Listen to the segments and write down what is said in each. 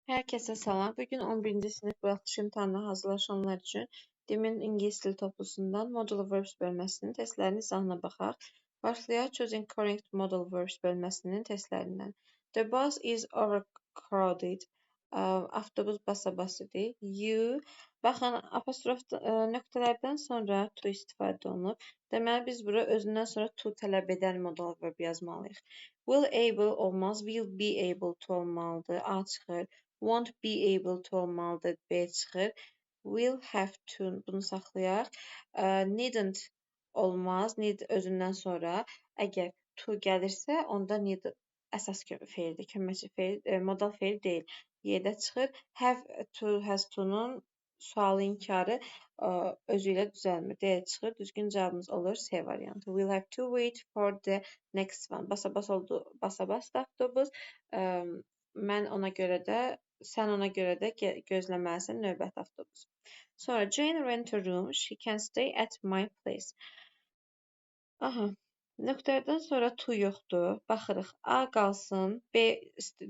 Hər kəsə salam. Bu gün 11-ci sinif buraxılış imtahanına hazırlaşanlar üçün Demin ingilis dili toplusundan Modal Verbs bölməsinin testlərinin izahına baxaq. Başlayaq Choosing Correct Modal Verbs bölməsinin testlərindən. The bus is overcrowded. Avtobus basa-bas idi. You. Baxın, apostrof nöqtələrdən sonra to istifadə olunub. Deməli, biz bura özündən sonra to tələb edən modal verb yazmalıyıq. Will able olmaz, will be able to olmalıdır. A çıxır. Won't be able to olmalıdır. B çıxır. Will have to, bunu saxlayaq. Needn't olmaz. Need özündən sonra əgər to gəlirsə, onda need əsas feildir, köməkçi feil, modal feil deyil. Y-də çıxır. Have to, has to-nun sualı inkarı özü ilə düzəlmir. D çıxır. Düzgün cavabımız olur C variantı. We'll have to wait for the next one. Basa-bas oldu. Basa-bas da avtobus. Mən ona görə də, sən ona görə də gözləməlisən növbəti avtobus. Sonra Jane rent a room. She can stay at my place. Aha. Nöqtələrdən sonra to yoxdur. Baxırıq. A qalsın. B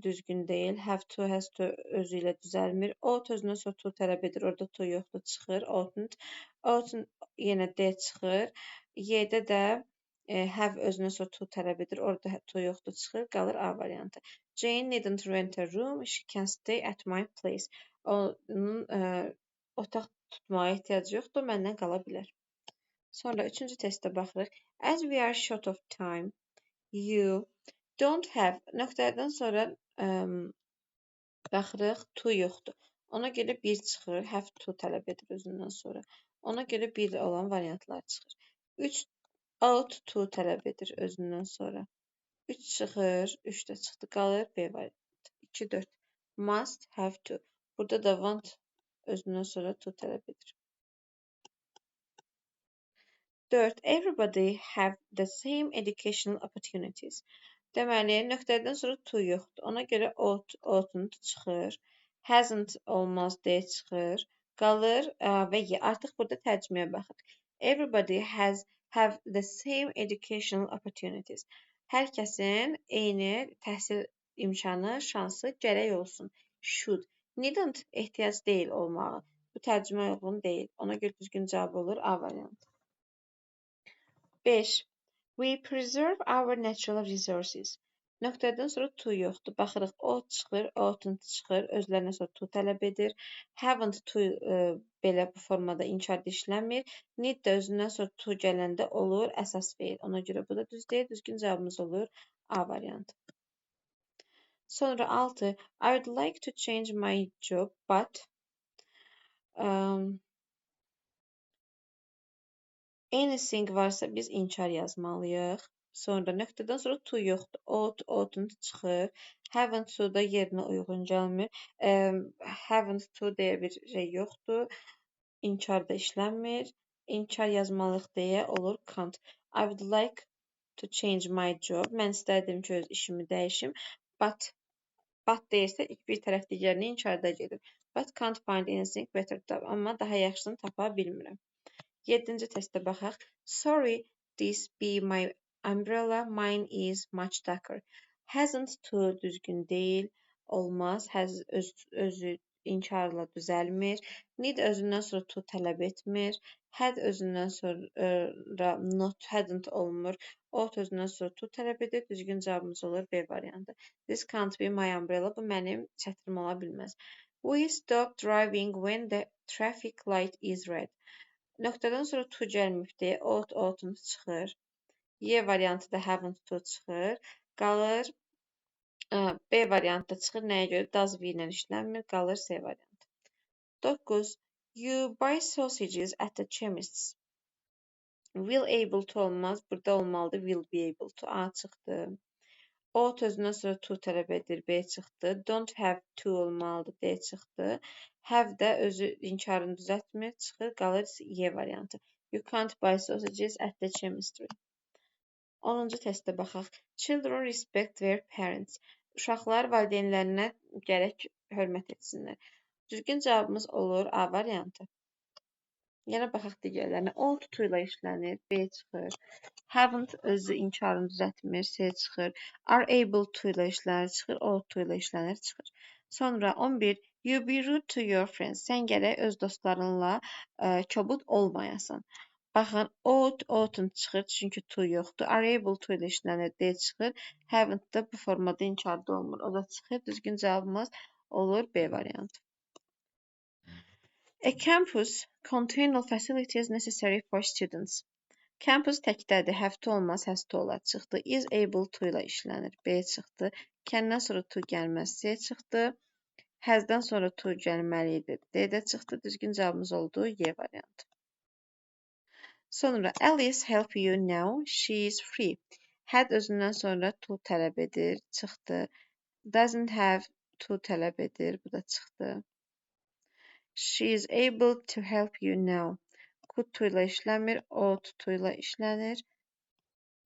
düzgün deyil. Have to, has to özü ilə düzəlmir. Ought özündən sonra to tələb edir. Orada to yoxdur. Çıxır. Oughtn't. Oughtn't yenə D çıxır. Y-də də have özündən sonra to tələb edir. Orada to yoxdur. Çıxır. Qalır A variantı. Jane needn't rent a room. She can stay at my place. Onun otaq tutmağa ehtiyacı yoxdur. Məndən qala bilər. Sonra üçüncü testə baxırıq. As we are short of time, you don't have nöqtələrdən sonra baxırıq, to yoxdur. Ona görə bir çıxır, have to tələb edir özündən sonra. Ona görə bir olan variantlar çıxır. 3 ought to tələb edir özündən sonra. 3 çıxır, 3 də çıxdı, qalır B variantı. 2, 4 must have to. Burada da want özündən sonra to tələb edir. 4. Everybody have the same educational opportunities. Deməli, nöqtədən sonra to yoxdur. Ona görə ought, oughtn't çıxır. Hasn't olmaz, D çıxır. Qalır və Y. Artıq burada tərcüməyə baxırıq. Everybody has have the same educational opportunities. Hər kəsin eyni təhsil imkanı, şansı gərək olsun. Should. Needn't ehtiyac deyil olmağı. Bu tərcümə uyğun deyil. Ona görə düzgün cavab olur A variantı. 5. We preserve our natural resources. Nöqtədən sonra to yoxdur. Baxırıq, ought çıxır, oughtn't çıxır, özlərinə sonra to tələb edir. Haven't to belə bu formada inkarda işlənmir. Need də özündən sonra to gələndə olur əsas feil. Ona görə bu da düz deyil. Düzgün cavabımız olur A variantı. Sonra 6. I would like to change my job, but anything varsa biz inkar yazmalıyıq. Sonra nöqtədən sonra to yoxdur. Ought, oughtn't çıxır. Haven't to da yerinə uyğun gəlmir. Haven't to deyə bir şey yoxdur. İnkar da işlənmir. İnkar yazmalıyıq deyə olur can't. I would like to change my job. Mən istərdim ki, öz işimi dəyişim. But deyirsə, bir tərəf digərini inkarda gedir. But can't find anything better. Amma daha yaxşısını tapa bilmirəm. 7-ci testə baxaq. Sorry, this be my umbrella. Mine is much darker. Hasn't to düzgün deyil. Olmaz. Has özü inkarla düzəlmir. Need özündən sonra to tələb etmir. Had özündən sonra not, hadn't olmur. Ought özündən sonra to tələb edir. Düzgün cavabımız olur B variantı. This can't be my umbrella. Bu mənim çətrim ola bilməz. We stop driving when the traffic light is red. Nöqtədən sonra to gəlməyibdir. Ought, oughtn't çıxır. Y variantı da haven't to çıxır. Qalır B variantı da çıxır. Nəyə görə? Does we ilə işlənmir. Qalır C variantı. 9. You buy sausages at the chemist's. Will able to olmaz. Burada olmalıdır. Will be able to. A çıxdı. Ought özündən sonra to tələb edir. B çıxdı. Don't have to olmalıdır. D çıxdı. Have də özü inkarını düzəltmir. Çıxır. Qalır Y variantı. You can't buy sausages at the chemistry. 10-cu testə baxaq. Children respect their parents. Uşaqlar valideynlərinə gərək hörmət etsinlər. Düzgün cavabımız olur A variantı. Yenə baxaq digərlərinə. Ought to ilə işlənir, B çıxır. Haven't özü inkarını düzəltmir, C çıxır. Are able to ilə işlənir, çıxır. Ought to ilə işlənir, çıxır. Sonra 11. You be rude to your friends. Sən gərək öz dostlarınla kobud olmayasan. Baxın, ought, oughtn't çıxır, çünki to yoxdur. Are able to ilə işlənir, D çıxır. Haven't da bu formada inkarda olmur. O da çıxır. Düzgün cavabımız olur B variantı. A campus contain all facilities necessary for students. Campus təkdədir, have to olmaz, has to olar. Çıxdı. Is able to ilə işlənir. B çıxdı. Can-dən sonra to gəlməz. C çıxdı. Has-dan sonra to gəlməli idi. D də çıxdı. Düzgün cavabımız oldu Y variantı. Sonra Alice help you now. She is free. Had özündən sonra to tələb edir. Çıxdı. Doesn't have to tələb edir. Bu da çıxdı. She is able to help you now. Could to ilə işlənmir, ought to ilə işlənir.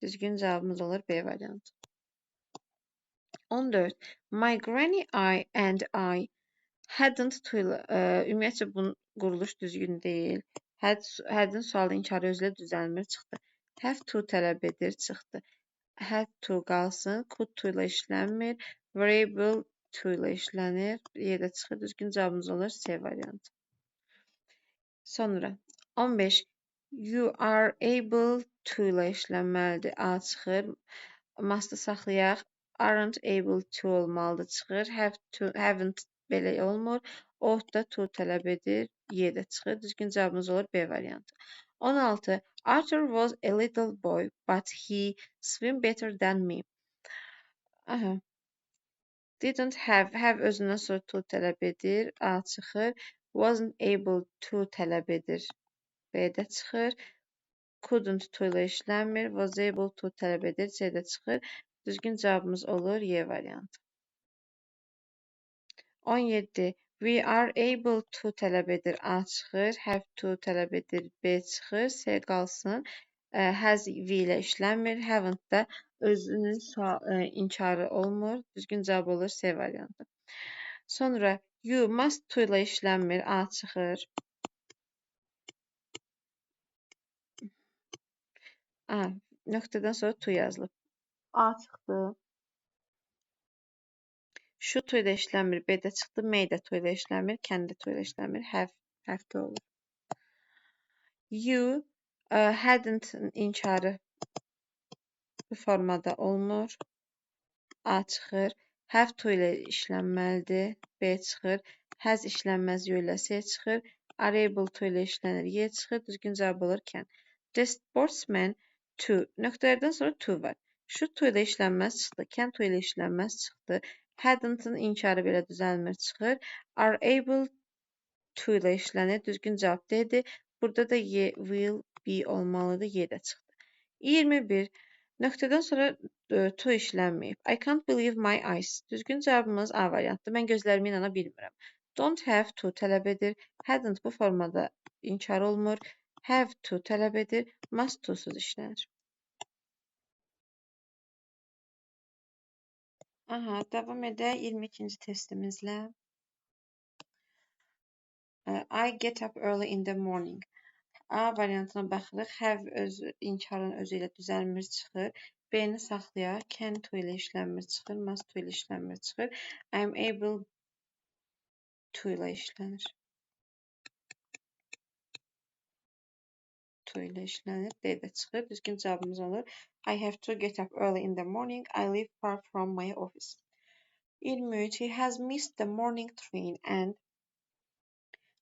Düzgün cavabımız olur B variantı. 14. My granny I and I hadn't to ilə, ümumiyyətcə bunun quruluş düzgün deyil. Had'in sualı inkarı özlə düzəlmir, çıxdı. Have to tələb edir, çıxdı. Had to qalsın, could to ilə işlənmir. Were able to ilə işlənir. Y də çıxır. Düzgün cavabımız olur C variantı. Sonra 15. You are able to ilə işlənməlidir. A çıxır. Must-ı saxlayaq. Aren't able to olmalıdır. Çıxır. Have to, haven't belə olmur. Ought da to tələb edir. Y də çıxır. Düzgün cavabımız olur B variantı. 16. Arthur was a little boy, but he swam better than me. Aha. Didn't have, have özündən sonra to tələb edir. A çıxır. Wasn't able to tələb edir. B də çıxır. Couldn't to ilə işlənmir. Was able to tələb edir. C də çıxır. Düzgün cavabımız olur Y variantı. 17. We are able to tələb edir. A çıxır. Have to tələb edir. B çıxır. C qalsın. Has V ilə işlənmir. Haven't da özünün inkarı olmur. Düzgün cavab olur C variantı. Sonra you must to ilə işlənmir. A çıxır. A, nöqtədən sonra to yazılıb. A çıxdı. Should to ilə işlənmir. B də çıxdı. May də to ilə işlənmir. Can də to ilə işlənmir. Have to olur. You hadn't inkarı bu formada olmur. A çıxır. Have to ilə işlənməlidir. B çıxır. Has işlənməz Y ilə C çıxır. Are able to ilə işlənir. Y çıxır. Düzgün cavab olur can. The sportsman to. Nöqtələrdən sonra to var. Should to ilə işlənməz çıxdı. Can to ilə işlənməz çıxdı. Hadn't-ın inkarı belə düzəlmir, çıxır. Are able to ilə işlənir. Düzgün cavab D-dir. Burada da Y will be olmalıdır. Y də çıxdı. 21. Nöqtədən sonra to işlənməyib. I can't believe my eyes. Düzgün cavabımız A variantıdır. Mən gözlərimə inana bilmirəm. Don't have to tələb edir. Hadn't bu formada inkar olmur. Have to tələb edir. Must to-suz işlənir. Aha, davam edək 22-ci testimizlə. I get up early in the morning. A variantına baxırıq. Have öz inkarın özü ilə düzəlmir, çıxır. B-ni saxlayaq. Can to ilə işlənmir, çıxır. Must to ilə işlənmir, çıxır. I am able to ilə işlənir. To ilə işlənir. D də çıxır. Düzgün cavabımız olur. I have to get up early in the morning. I live far from my office. 23. He has missed the morning train and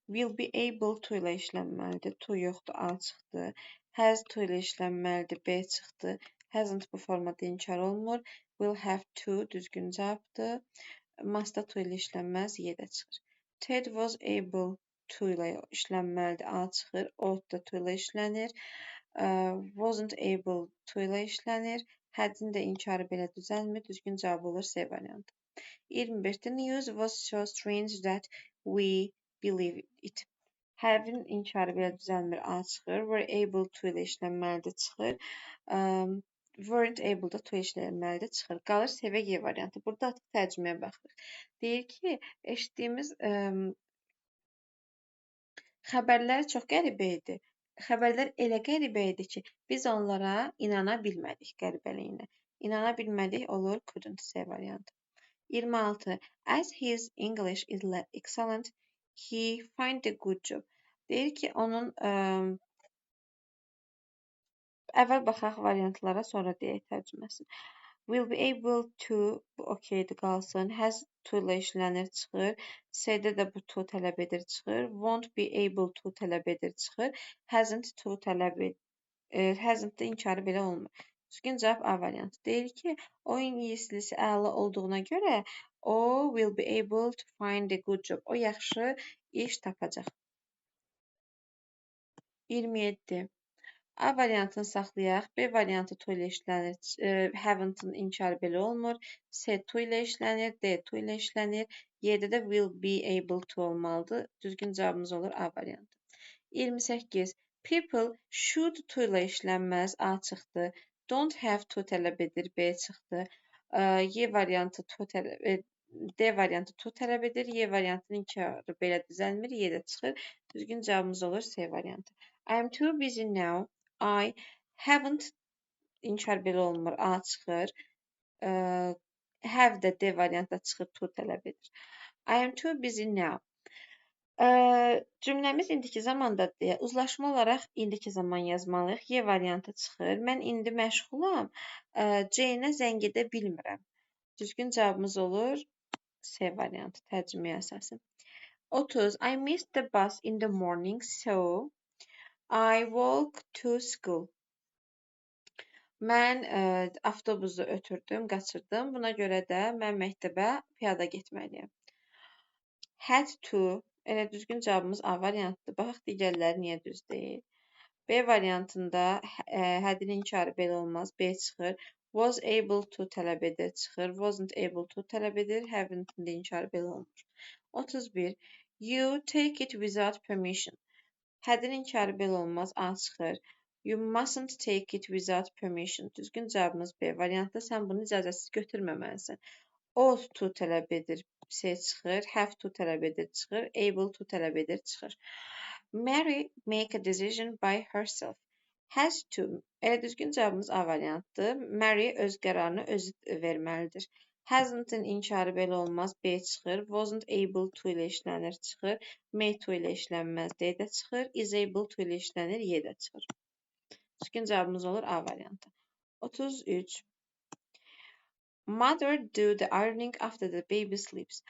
will be able to ilə işlənməlidir. To yoxdur, A çıxdı. Has to ilə işlənməlidir, B çıxdı. Hasn't bu formada inkar olunmur. Will have to düzgün cavabdır. Must da to ilə işlənməz, Y də çıxır. Ted was able to ilə işlənməlidir, A çıxır. Ought da to ilə işlənir. Wasn't able to ilə işlənir. Had'in də inkarı belə düzəlmir. Düzgün cavab olur C variantı. 25. The news was so strange that we believe it. Have-in inkarı belə düzəlmir, A çıxır. Were able to ilə işlənməlidir, çıxır. Weren't able da to işlənməlidir, çıxır. Qalır C və G variantı. Burada artıq tərcüməyə baxırıq. Deyir ki, eşitdiyimiz Xəbərlər çox qəribə idi. Xəbərlər elə qəribə idi ki, biz onlara inana bilmədik qəribəliyinə. İnana bilmədik olur couldn't C variantı. 26. As his English is excellent, he find a good job. Deyir ki, onun əvvəl baxaq variantlara, sonra deyək tərcüməsini. Will be able to, bu okeydir, qalsın. Has to ilə işlənir, çıxır. C-də də bu to tələb edir, çıxır. Won't be able to tələb edir, çıxır. Hasn't to tələb edir. Hasn't-də inkarı belə olmur. Düzgün cavab A variantı. Deyir ki, o ingilis dilisi əla olduğuna görə o will be able to find a good job. O yaxşı iş tapacaq. 27. A variantını saxlayaq. B variantı to ilə işlənir. Haven't-ın inkarı belə olmur. C to ilə işlənir. D to ilə işlənir. Y-də də will be able to olmalıdır. Düzgün cavabımız olur A variantı. 28. People should to ilə işlənməz. A çıxdı. Don't have to tələb edir. B çıxdı. Y variantı to tələb, D variantı to tələb edir. Y variantının inkarı belə düzəlmir. Y də çıxır. Düzgün cavabımız olur C variantı. I am too busy now. I haven't inkar belə olmur. A çıxır. Have də D variantda çıxır. To tələb edir. I am too busy now. Cümləmiz indiki zamandadır deyə uzlaşma olaraq indiki zaman yazmalıyıq. Y variantı çıxır. Mən indi məşğulam. C-nə zəng edə bilmirəm. Düzgün cavabımız olur C variantı tərcüməyə əsasən. 30. I missed the bus in the morning, so I walk to school. Mən avtobusu ötürdüm, qaçırdım. Buna görə də mən məktəbə piyada getməliyəm. Had to. Elə düzgün cavabımız A variantıdır. Baxaq digərləri niyə düz deyil. B variantında hadin inkarı belə olmaz. B çıxır. Was able to tələb edir, çıxır. Wasn't able to tələb edir. Haven't-in inkarı belə olmur. 31. You take it without permission. Hədin inkarı belə olmaz. A çıxır. You mustn't take it without permission. Düzgün cavabımız B variantı. Sən bunu icazəsiz götürməməlisən. Ought to tələb edir. C çıxır. Have to tələb edir, çıxır. Able to tələb edir, çıxır. Mary make a decision by herself. Has to. Elə düzgün cavabımız A variantıdır. Mary öz qərarını özü verməlidir. Hasn't-ın inkarı belə olmaz. B çıxır. Wasn't able to ilə işlənir, çıxır. May to ilə işlənməz. D də çıxır. Is able to ilə işlənir. Y də çıxır. Düzgün cavabımız olur A variantı. 33. Mother do the ironing after the baby sleeps.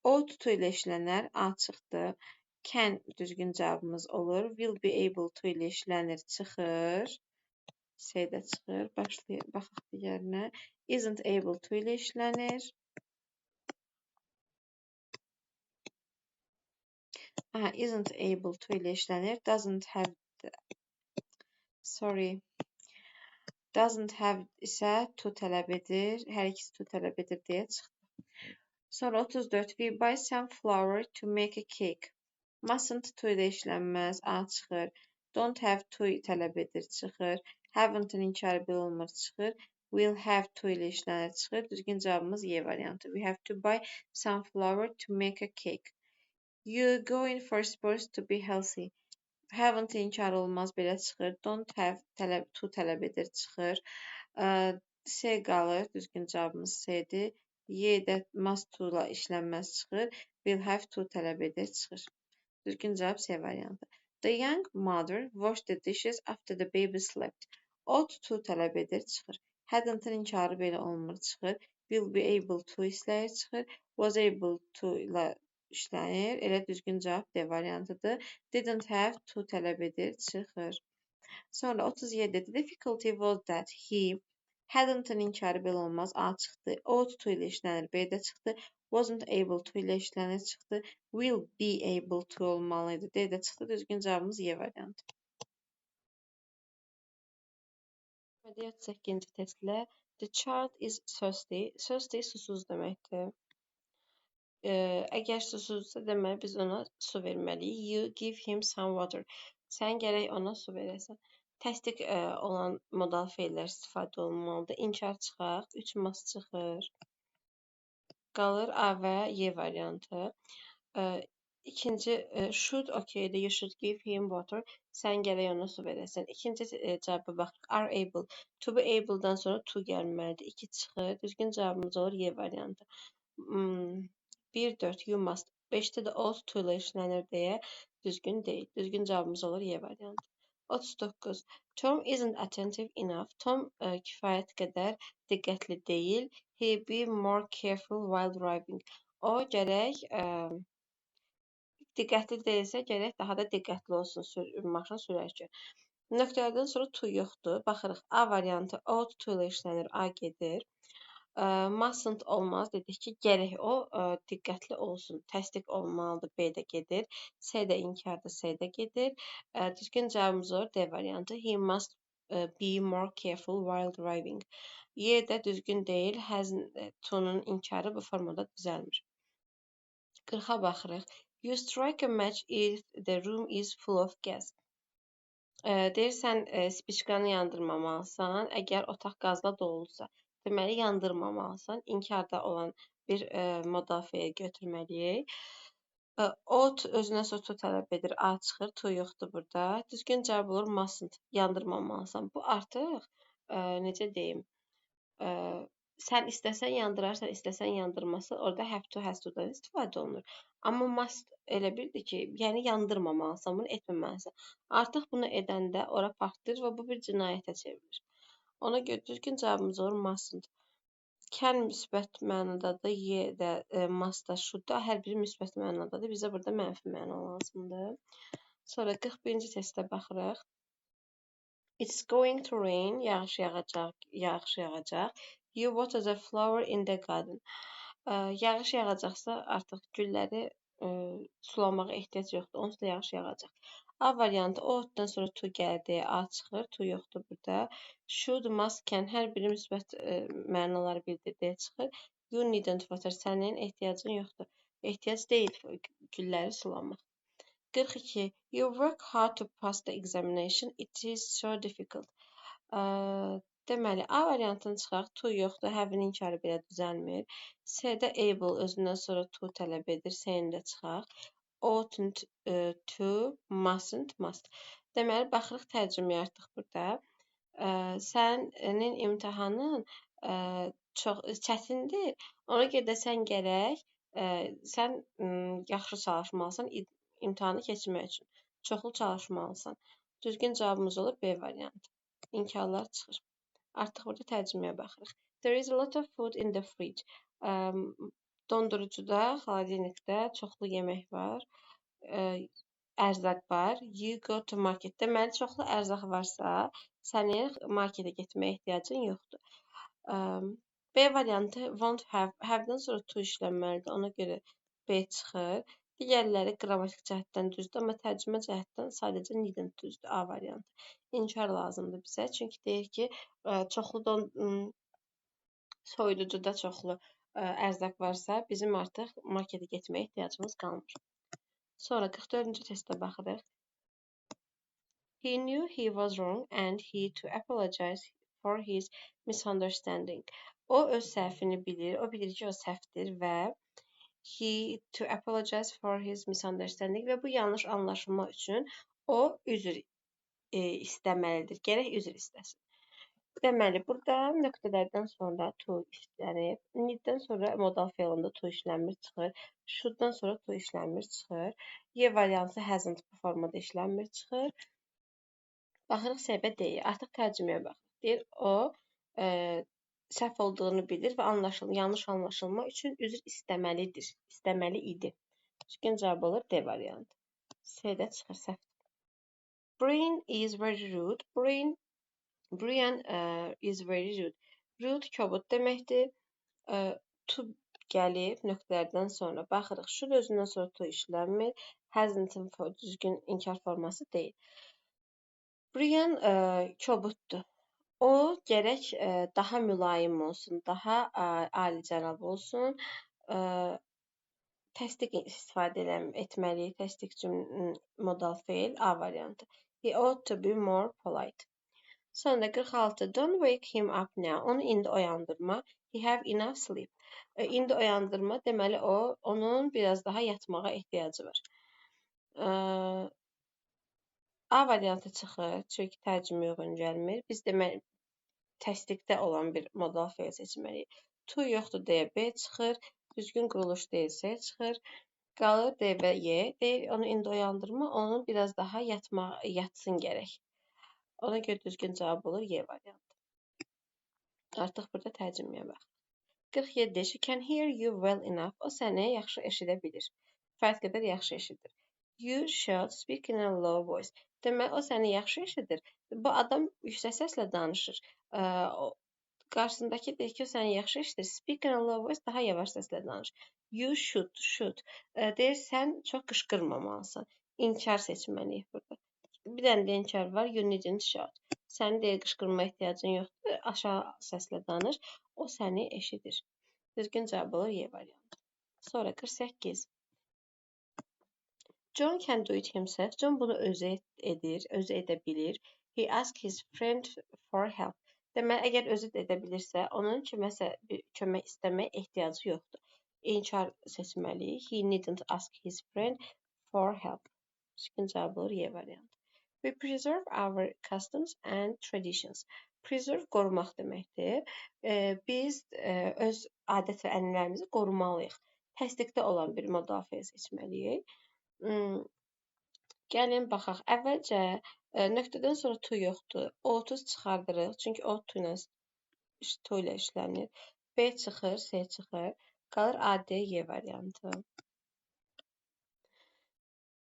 Ought to ilə işlənər. A çıxdı. Can düzgün cavabımız olur. Will be able to ilə işlənir, çıxır. C də çıxır. Başlayaq, baxaq digərinə. Isn't able to ilə işlənir. Aha, isn't able to ilə işlənir. Doesn't have sorry. Doesn't have isə to tələb edir. Hər ikisi to tələb edir deyə çıxdı. Sonra 34. We buy some flour to make a cake. Mustn't to ilə işlənməz. A çıxır. Don't have to tələb edir, çıxır. Haven't-ın inkarı belə olmur, çıxır. Will have to ilə işlənir, çıxır. Düzgün cavabımız Y variantı. We have to buy some flour to make a cake. You going for sports to be healthy. Haven't inkarı olmaz, belə çıxır. Don't have tələb, to tələb edir, çıxır. C qalır. Düzgün cavabımız C-dir. Y də must to ilə işlənməz, çıxır. Will have to tələb edir, çıxır. Düzgün cavab C variantı. The young mother washed the dishes after the baby slept. Ought to tələb edir, çıxır. Hadn't-ın inkarı belə olmur, çıxır. Will be able to işləyir, çıxır. Was able to ilə işlənir. Elə düzgün cavab D variantıdır. Didn't have to tələb edir, çıxır. Sonra 37. The difficulty was that he hadn't-ın inkarı belə olmaz. A çıxdı. Ought to ilə işlənir. B də çıxdı. Wasn't able to ilə işlənir, çıxdı. Will be able to olmalıydı. D də çıxdı. Düzgün cavabımız Y variantı. 38-ci testlə The child is thirsty. Thirsty susuz deməkdir. Əgər susuzsa deməli biz ona su verməliyik. You give him some water. Sən gərək ona su verəsən. Təsdiq olan modal feillər istifadə olunmalıdır. İnkar çıxaq. 3 must çıxır. Qalır A və Y variantı. İkinci should okeydir. You should give him water. Sən gərək ona su verəsən. İkinci cavaba baxırıq. Are able. To be able-dan sonra to gəlməlidir. 2 çıxır. Düzgün cavabımız olur Y variantı. 1, 4 you must. 5-də də ought to ilə işlənir deyə düzgün deyil. Düzgün cavabımız olur Y variantı. 39. Tom isn't attentive enough. Tom kifayət qədər diqqətli deyil. He be more careful while driving. O gərək diqqətli deyilsə, gərək daha da diqqətli olsun maşın sürərkən. Nöqtələrdən sonra to yoxdur. Baxırıq, A variantı ought to ilə işlənir, A gedir. Mustn't olmaz. Dedik ki, gərək o diqqətli olsun. Təsdiq olmalıdır, B də gedir. C də inkardır, C də gedir. Düzgün cavabımız olur D variantı. He must be more careful while driving. Y də düzgün deyil. Has to-nun inkarı bu formada düzəlmir. 40-a baxırıq. You strike a match if the room is full of gas. Deyir, sən spiçkanı yandırmamalısan, əgər otaq qazla dolusa. Deməli, yandırmamalısan. İnkarda olan bir modal feil götürməliyik. Ought özünə sonra to tələb edir. A çıxır, to yoxdur burada. Düzgün cavab olur mustn't. Yandırmamalısan. Bu artıq, necə deyim, sən istəsən yandırarsan, istəsən yandırmazsan, orada have to, has to-dan istifadə olunur. Amma must elə birdir ki, yəni yandırmamalısan, bunu etməməlisən. Artıq bunu edəndə ora partlayır və bu bir cinayətə çevrilir. Ona görə düzgün cavabımız olur mustn't. Can müsbət mənadadır, Y də, must da, should da, hər biri müsbət mənadadır. Bizə burada mənfi məna lazımdır. Sonra 41-ci testə baxırıq. It's going to rain, yağış yağacaq, yağış yağacaq. You water the flower in the garden. Yağış yağacaqsa artıq gülləri sulamağa ehtiyac yoxdur. Onsuz da yağış yağacaq. A variantı ought'dan sonra to gəldi, A çıxır, to yoxdur burada. Should, must, can hər biri müsbət mənaları bildir deyə çıxır. You needn't water, sənin ehtiyacın yoxdur. Ehtiyac deyil gülləri sulamaq. 42. You work hard to pass the examination. It is so difficult. Deməli, A variantını çıxaq. To yoxdur. Have-in inkarı belə düzəlmir. C-də able özündən sonra to tələb edir. C-ni də çıxaq. Oughtn't to, mustn't, must. Deməli, baxırıq tərcüməyə artıq burada. Sənin imtahanın çox çətindir. Ona görə də sən gərək, sən yaxşı çalışmalısan imtahanı keçmək üçün. Çoxlu çalışmalısan. Düzgün cavabımız olur B variantı. İnkarlar çıxır. Artıq burada tərcüməyə baxırıq. There is a lot of food in the fridge. Dondurucuda, xaladenikdə çoxlu yemək var, ərzaq var. You go to market. Deməli, çoxlu ərzaq varsa, sənin marketə getməyə ehtiyacın yoxdur. B variantı won't have. Have-dən sonra to işlənməlidir. Ona görə B çıxır. Digərləri qrammatik cəhətdən düzdür, amma tərcümə cəhətdən sadəcə needn't düzdür. A variantı. İnkar lazımdır bizə. Çünki deyir ki, çoxlu soyuducuda çoxlu ərzaq varsa, bizim artıq marketə getməyə ehtiyacımız qalmır. Sonra 44-cü testə baxırıq. He knew he was wrong and he to apologize for his misunderstanding. O öz səhvini bilir, o bilir ki, o səhvdir və he to apologize for his misunderstanding və bu yanlış anlaşılma üçün o üzr istəməlidir. Gərək üzr istəsin. Deməli, burada nöqtələrdən sonra to işlənib, need-dən sonra modal feilində to işlənmir, çıxır. Should-dan sonra to işlənmir, çıxır. Y variantı hasn't bu formada işlənmir, çıxır. Baxırıq C və D-yə. Artıq tərcüməyə baxırıq. Deyir, o səhv olduğunu bilir və yanlış anlaşılma üçün üzr istəməlidir, istəməli idi. Düzgün cavab olur D variantı. C-də çıxır səhv. Brian is very rude. Brian is very rude. Rude kobud deməkdir. To gəlib nöqtələrdən sonra baxırıq. Should özündən sonra to işlənmir. Hasn't-in düzgün inkar forması deyil. Brian kobuddur. O gərək daha mülayim olsun, daha alicənab olsun. Təsdiq istifadə etməliyik. Təsdiq modal feil A variantı. He ought to be more polite. Sonra 46. Don't wake him up now. Onu indi oyandırma. He have enough sleep. İndi oyandırma, deməli onun biraz daha yatmağa ehtiyacı var. A variantı çıxır, çünki tərcümə uyğun gəlmir. Biz demək təsdiqdə olan bir modal feil seçməliyik. To yoxdur deyə B çıxır, düzgün quruluş deyil C çıxır. Qalır D və Y. Deyir, onu indi oyandırma, onun biraz daha yatsın gərək. Ona görə düzgün cavab olur Y variantı. Artıq burada tərcüməyə baxırıq. 47. She can hear you well enough. O səni yaxşı eşidə bilir. Kifayət qədər yaxşı eşidir. You should speak in a low voice. Demək, o səni yaxşı eşidir. Bu adam yüksək səslə danışır. Qarşısındakı deyir ki, o səni yaxşı eşidir. Speak in a low voice, daha yavaş səslə danış. You should. Deyir, sən çox qışqırmamalısan. İnkar seçməliyik burada. Bir dənə də inkar var. You needn't shout. Sənin deyir, qışqırmaya ehtiyacın yoxdur. Aşağı səslə danış. O səni eşidir. Düzgün cavab olur Y variantı. Sonra 48. John can do it himself. John bunu özü edir, özü edə bilir. He asked his friend for help. Deməli, əgər özü də edə bilirsə, onun kiməsə bir kömək istəməyə ehtiyacı yoxdur. İnkar seçməliyik. He needn't ask his friend for help. Düzgün cavab olur Y variantı. We preserve our customs and traditions. Preserve qorumaq deməkdir. Biz öz adət və ənənələrimizi qorumalıyıq. Təsdiqdə olan bir modal feil seçməliyik. Gəlin baxaq. Əvvəlcə nöqtədən sonra to yoxdur. Ought-u çıxardırıq. Çünki ought to ilə işlənir. B çıxır, C çıxır. Qalır A, D, Y variantı.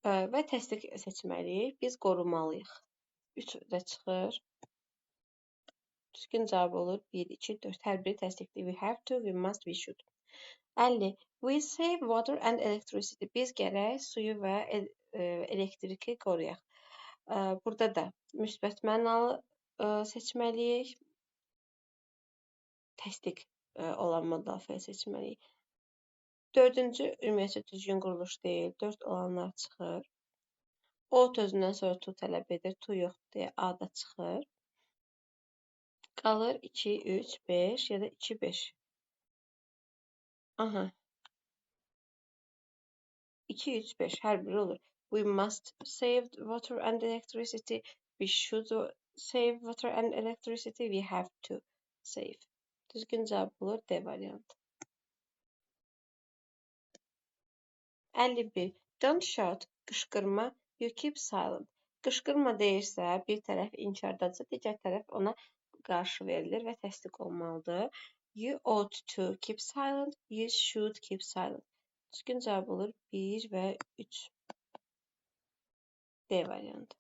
Və təsdiq seçməliyik. Biz qorumalıyıq. 3 də çıxır. Düzgün cavab olur 1, 2, 4. Hər biri təsdiqdir. We have to, we must, we should. 50. We save water and electricity. Biz gərək suyu və elektriki qoruyaq. Burada da müsbət mənalı seçməliyik. Təsdiq olan modal feil seçməliyik. Dördüncü ümumiyyətcə düzgün quruluş deyil. 4 olanlar çıxır. Ought özündən sonra to tələb edir. To yoxdur deyə A da çıxır. Qalır 2, 3, 5 ya da 2, 5. Aha. 2, 3, 5 hər biri olur. We must save water and electricity. We should save water and electricity. We have to save. Düzgün cavab olur D variantı. 51. Don't shout. Qışqırma. You keep silent. Qışqırma deyirsə, bir tərəf inkardadırsa, digər tərəf ona qarşı verilir və təsdiq olmalıdır. You ought to keep silent. You should keep silent. Düzgün cavab olur 1 və 3. D variantı.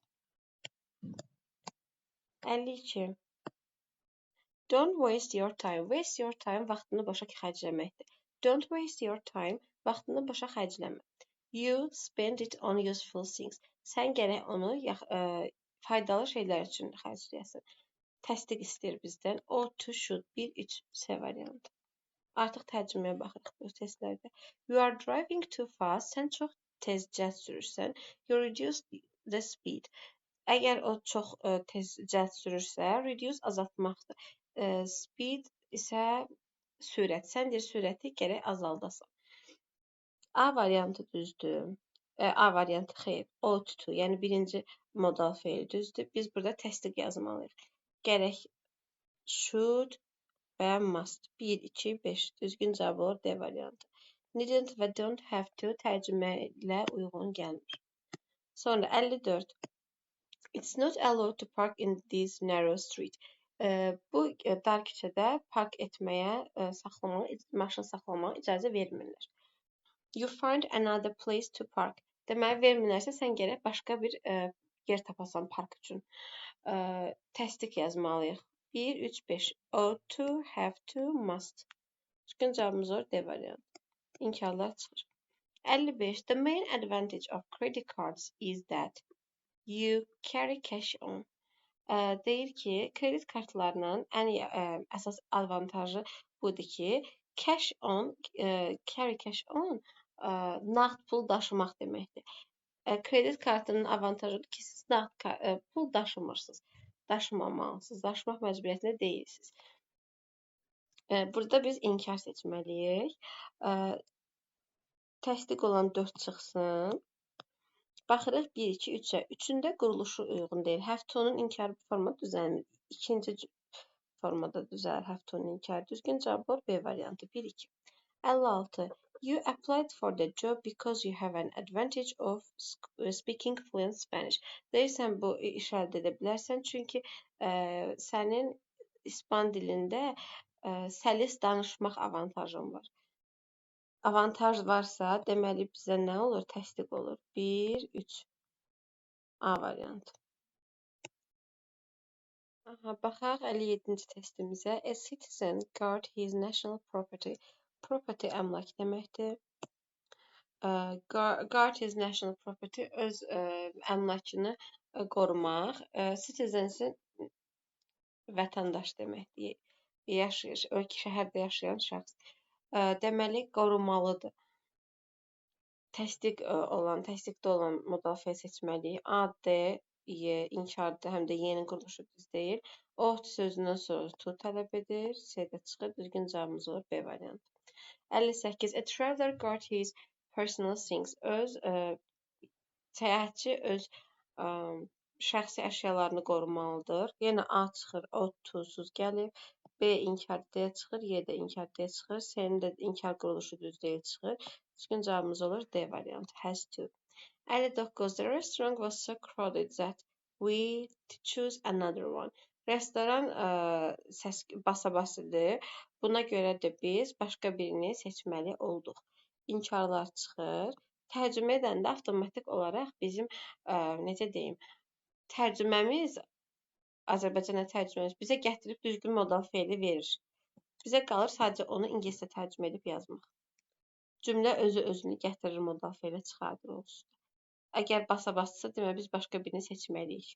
52. Don't waste your time. Waste your time vaxtını boşa xərcləməkdir. Don't waste your time vaxtını boşa xərcləmə. You spend it on useful things. Sən gərək onu faydalı şeylər üçün xərcləyəsən. Təsdiq istəyir bizdən. Ought to, should. 1, 3, C variantı. Artıq tərcüməyə baxırıq bu testlərdə. You are driving too fast. Sən çox tez cəld sürürsən. You reduce the speed. Əgər o çox tez cəld sürürsə, reduce azaltmaqdır. Speed isə sürət. Sən deyir, sürəti gərək azaldasan. A variantı düzdür. A variantı xeyr. Ought to, yəni birinci modal feil düzdür. Biz burada təsdiq yazmalıyıq. Gərək should və must. 1, 2, 5. Düzgün cavab olur D variantı. Needn't və don't have to tərcümə ilə uyğun gəlmir. Sonra 54. It's not allowed to park in this narrow street. Bu dar küçədə park etməyə, maşın saxlamağa icazə vermirlər. You find another place to park. Deməli, vermirlərsə, sən gərək başqa bir yer tapasan park üçün. Təsdiq yazmalıyıq. 1, 3, 5. Ought to, have to, must. Düzgün cavabımız olur D variantı. İnkarlar çıxır. 55. The main advantage of credit cards is that you carry cash on. Deyir ki, kredit kartlarının ən əsas avantajı budur ki, cash on, carry cash on, nağd pul daşımaq deməkdir. Kredit kartının avantajıdır ki, siz nağd pul daşımırsınız. Daşımamalısınız, daşımaq məcburiyyətində deyilsiniz. Burada biz inkar seçməliyik. Təsdiq olan 4 çıxsın. Baxırıq 1, 2, 3-ə. Üçündə quruluşu uyğun deyil. Have to-nun inkarı bu formada düzəlmir. İkinci formada düzəlir have to-nun inkarı. Düzgün cavab olur B variantı. 1, 2. 56. You applied for the job because you have an advantage of speaking fluent Spanish. Deyirsən, bu iş əldə edə bilərsən, çünki sənin ispan dilində səlis danışmaq avantajın var. Avantaj varsa, deməli bizə nə olur? Təsdiq olur. 1, 3. A variantı. Aha, baxaq 57-ci testimizə. A citizen guard his national property. Property əmlak deməkdir. Guard his national property öz əmlakını qorumaq. Citizensin vətəndaş deməkdir. Yaşayır, ölkə şəhərdə yaşayan şəxs. Deməli, qorumalıdır. Təsdiq olan, təsdiqdə olan modal fe'l seçməliyik. A, D, Y inkardır, həm də Y-nin quruluşu düz deyil. Ought sözündən sonra to tələb edir. C-də çıxır. Düzgün cavabımız olur B variantı. 58. A traveler guard his personal things. Öz səyahətçi öz şəxsi əşyalarını qorumalıdır. Yenə A çıxır, ought to-suz gəlib. B inkar D çıxır, Y də inkar D çıxır, C-nin də inkar quruluşu düz deyil çıxır. Düzgün cavabımız olur D variantı, has to. 59. The restaurant was so crowded that we choose another one. Restoran səs basa-bas idi. Buna görə də biz başqa birini seçməli olduq. İnkarlar çıxır. Tərcümə edəndə avtomatik olaraq bizim, necə deyim, tərcüməmiz, Azərbaycanla tərcüməmiz bizə gətirib düzgün modal fe'li verir. Bizə qalır sadəcə onu ingiliscə tərcümə edib yazmaq. Cümlə özü özünü gətirir, modal fe'lə çıxardır olsun. Əgər basa-basdırsa, deməli biz başqa birini seçməliyik.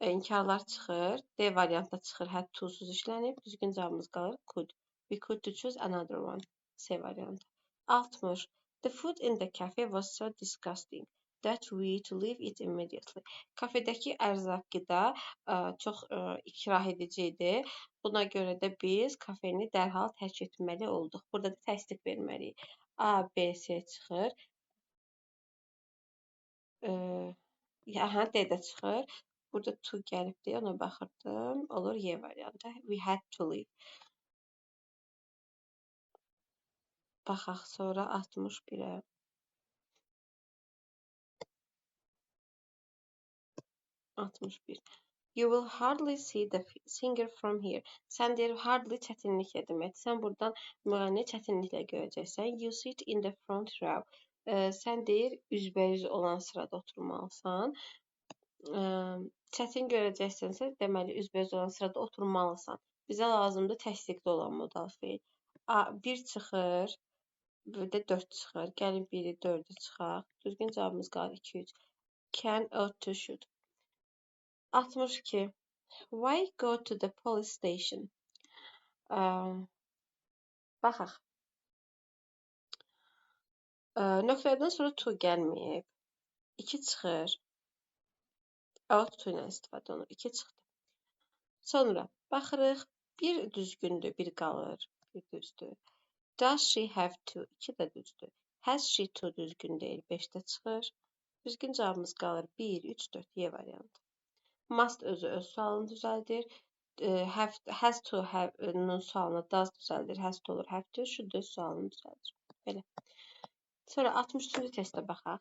İnkarlar çıxır. D variantda çıxır, had to-suz işlənib. Düzgün cavabımız qalır could. We could to choose another one. C variantı. 60. The food in the cafe was so disgusting that we to leave it immediately. Kafedəki ərzaq, qida çox ikrah edici idi. Buna görə də biz kafeni dərhal tərk etməli olduq. Burada da təsdiq verməliyik. A, B, C çıxır. Aha, D də çıxır. Burada to gəlibdi, ona baxırdım. Olur Y variantı. We had to leave. Baxaq sonra 61-ə. 61. You will hardly see the singer from here. Sən deyir, hardly çətinliklə deməkdir. Sən buradan müğənni çətinliklə görəcəksən. You sit in the front row. Sən deyir, üzbəyüz olan sırada oturmalısan. Çətin görəcəksənsə, deməli, üzbəyüz olan sırada oturmalısan. Bizə lazımdır təsdiqdə olan modal feil. A, 1 çıxır, bir də 4 çıxır. Gəlin 1-i 4-ü çıxaq. Düzgün cavabımız qalır 2, 3. Can, ought to, should. 62. Why go to the police station? Baxaq. Nöqtədən sonra to gəlməyib. 2 çıxır. Ought to ilə istifadə olunur. 2 çıxdı. Sonra baxırıq. 1 düzgündür, 1 qalır. 1 düzdür. Does she have to? 2 də düzdür. Has she to düzgün deyil. 5 də çıxır. Düzgün cavabımız qalır. 1, 3, 4. Y variantı. Must özü öz sualını düzəldir. Have, has to have-nun sualını does düzəldir. Has to olur, have to. Should öz sualını düzəldir. Belə. Sonra 63-cü testə baxaq.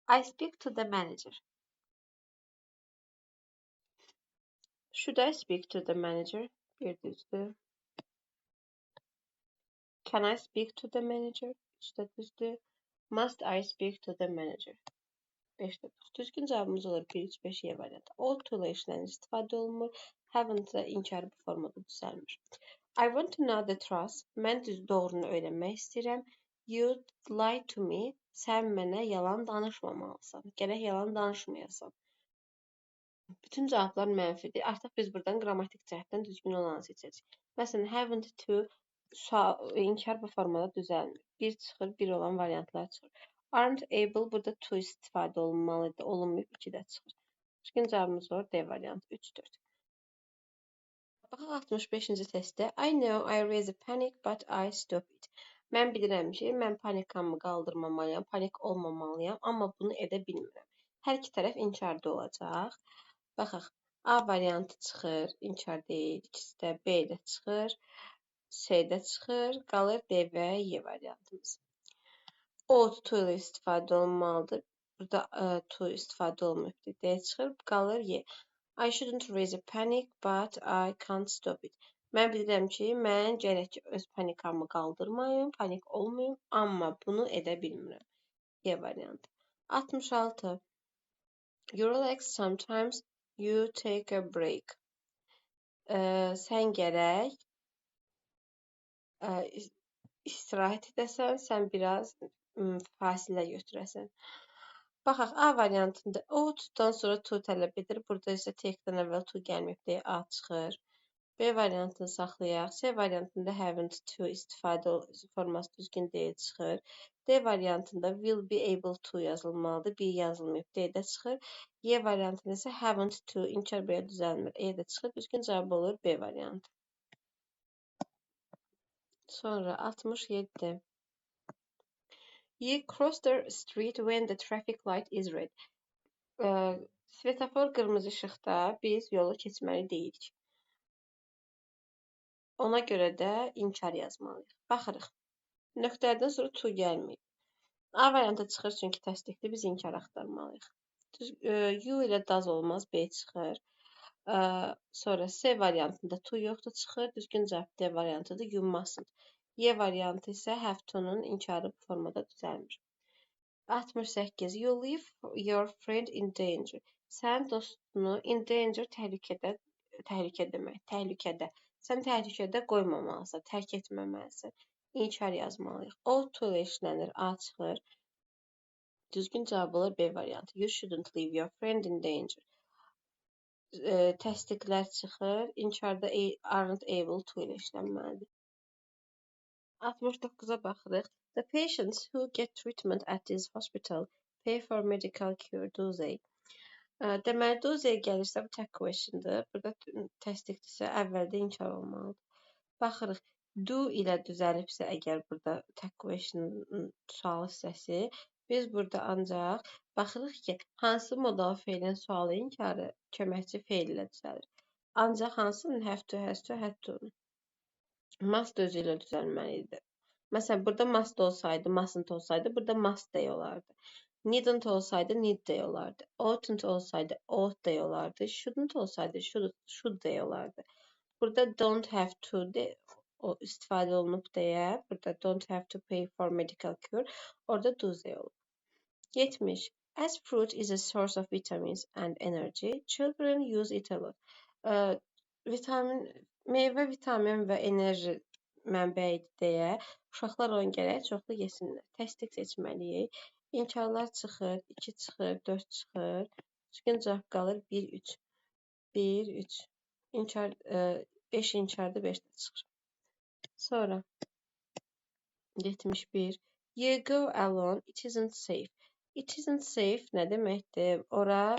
I speak to the manager. Should I speak to the manager? Bir düzdür. Can I speak to the manager? 3 də düzdür. Must I speak to the manager? 5 də düzdür. Düzgün cavabımız olur 1, 3, 5 Y variantı. Ought to ilə işlənir, istifadə olunmur. Haven't da inkarı bu formada düzəlmir. I want to know the truth. Mən düz doğrunu öyrənmək istəyirəm. You lie to me. Sən mənə yalan danışmamalısan. Gərək yalan danışmayasan. Bütün cavablar mənfidir. Artıq biz buradan qrammatik cəhətdən düzgün olanı seçəcəyik. Məsələn, haven't to inkar bu formada düzəlmir. 1 çıxır, 1 olan variantlar çıxır. Aren't able burada to istifadə olunmalıdır. Olunmayıb, 2 də çıxır. Düzgün cavabımız olur D variantı 3, 4. Baxaq 65-ci testdə. I know I raise a panic, but I stop it. Mən bilirəm ki, mən panikamı qaldırmamalıyam, panik olmamalıyam, amma bunu edə bilmirəm. Hər iki tərəf inkarda olacaq. Baxaq, A variantı çıxır, inkar deyil, ikisi də B də çıxır, C də çıxır, qalır D və Y variantımız. Ought to ilə istifadə olunmalıdır. Burada to istifadə olunmayıbdır. D çıxır, qalır Y. I shouldn't raise a panic, but I can't stop it. Mən bilirəm ki, mən gərək ki, öz panikamı qaldırmayım, panik olmayım, amma bunu edə bilmirəm. Y variantı. 66. You relax sometimes, you take a break. Sən gərək istirahət edəsən, sən biraz fasilə götürəsən. Baxaq, A variantında ought-dan sonra to tələb edir. Burada isə take-dən əvvəl to gəlməyib deyə A çıxır. B variantını saxlayaq. C variantında haven't to istifadə forması düzgün deyil, çıxır. D variantında will be able to yazılmalıdır. B yazılmayıb, D də çıxır. Y variantında isə haven't to inkar belə düzəlmir. E də çıxır. Düzgün cavab olur B variantı. Sonra 67. You cross the street when the traffic light is red. Svetofor qırmızı işıqda biz yolu keçməli deyilik. Ona görə də inkar yazmalıyıq. Baxırıq. Nöqtələrdən sonra to gəlməyib. A variantı çıxır çünki təsdiqdir. Biz inkar axtarmalıyıq. You ilə does olmaz. B çıxır. Sonra C variantında to yoxdur, çıxır. Düzgün cavab D variantıdır. You mustn't. Y variantı isə have to-nun inkarı bu formada düzəlmir. 68. You leave your friend in danger. Sən dostunu in danger təhlükədə, təhlükə demək, təhlükədə. Sən təhlükədə qoymamalısan, tərk etməməlisən. İnkar yazmalıyıq. Ought to ilə işlənir, A çıxır. Düzgün cavab olur B variantı. You shouldn't leave your friend in danger. Təsdiqlər çıxır. İnkarda aren't able to ilə işlənməlidir. 69-a baxırıq. The patients who get treatment at this hospital pay for medical cure, do they? Deməli, do they gəlirsə bu tag question'dır. Burada təsdiqdirsə əvvəldə inkar olmalıdır. Baxırıq. Do ilə düzəlibsə əgər burada tag question sual hissəsi, biz burada ancaq baxırıq ki, hansı modal feilin sualı inkarı köməkçi feil ilə düzəlir. Ancaq hansının have to, has to, had to. Must özü ilə düzəlməlidir. Məsələn, burada must olsaydı, mustn't olsaydı, burada must deyə olardı. Needn't olsaydı, need deyə olardı. Oughtn't olsaydı, ought deyə olardı. Shouldn't olsaydı, should deyə olardı. Burada don't have to de, o istifadə olunub deyə, burada don't have to pay for medical cure, orada do deyə olub. 70. As fruit is a source of vitamins and energy, children use it a lot. Meyvə vitamin və enerji mənbəyidir deyə uşaqlar onu gərək çoxlu yesinlər. Təsdiq seçməliyik. İnkarlar çıxır, 2 çıxır, 4 çıxır. Düzgün cavab qalır 1, 3. 1, 3. İnkar, 5 inkarda 5 də çıxır. Sonra 71. You go alone, it isn't safe. It isn't safe nə deməkdir? Ora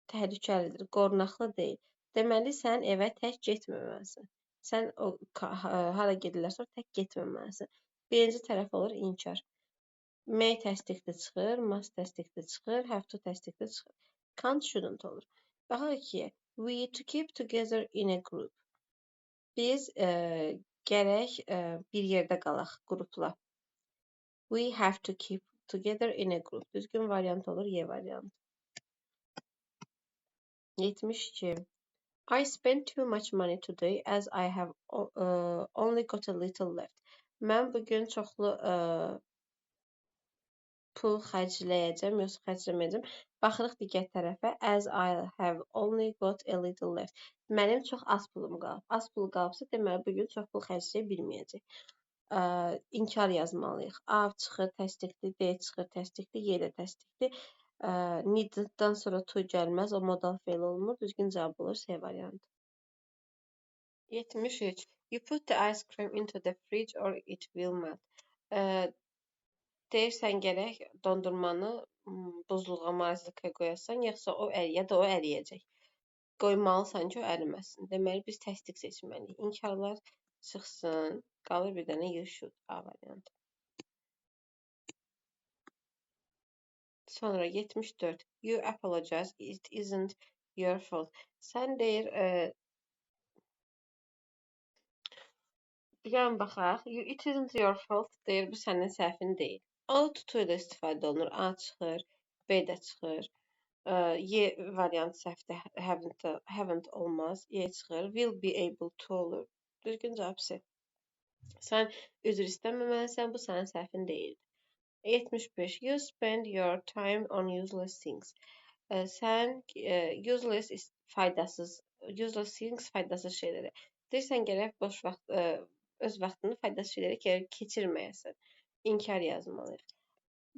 təhlükəlidir, qorunaqlı deyil. Deməli, sən evə tək getməməlisən. Sən o hara gedirlərsə, tək getməməlisən. Birinci tərəf olur inkar. May təsdiqli çıxır, must təsdiqli çıxır, have to təsdiqli çıxır. Can't, shouldn't olur. Baxaq ki, we to keep together in a group. Biz gərək bir yerdə qalaq qrupla. We have to keep together in a group. Düzgün variant olur Y variantı. 72. I spent too much money today as I have only got a little left. Mən bugün çoxlu pul xərcləyəcəm, yoxsa xərcləməyəcəm. Baxırıq digər tərəfə. As I have only got a little left. Mənim çox az pulum qalıb. Az pul qalıbsa, deməli bugün çox pul xərcləyə bilməyəcək. İnkar yazmalıyıq. A çıxır, təsdiqli, D çıxır, təsdiqli, Y də təsdiqli. Need'dan sonra to gəlməz, o modal feil olmur. Düzgün cavab olur C variantı. 73. You put the ice cream into the fridge or it will melt. Deyirsən gərək dondurmanı buzluğa, marazilkaya qoyasan, yoxsa o ya da o əriyəcək. Qoymalısan ki, o əriməsin. Deməli, biz təsdiq seçməliyik. İnkarlar Çıxsın. Qalır bir dənə you should A variantı. Sonra 74. You apologize. It isn't your fault. Sən deyir, gəlin baxaq. It isn't your fault deyir, bu sənin səhvin deyil. Ought to ilə istifadə olunur. A çıxır, B də çıxır. Y variantı səhvdə haven't olmaz. Y çıxır. Will be able to olur. Düzgün cavab C. Sən üzr istəməməlisən, bu sənin səhvin deyil. 75. You spend your time on useless things. Sən useless faydasız, useless things faydasız şeylərə. Deyirsən gərək boş vaxt, öz vaxtını faydasız şeylərə keçirməyəsən. İnkar yazmalıyıq.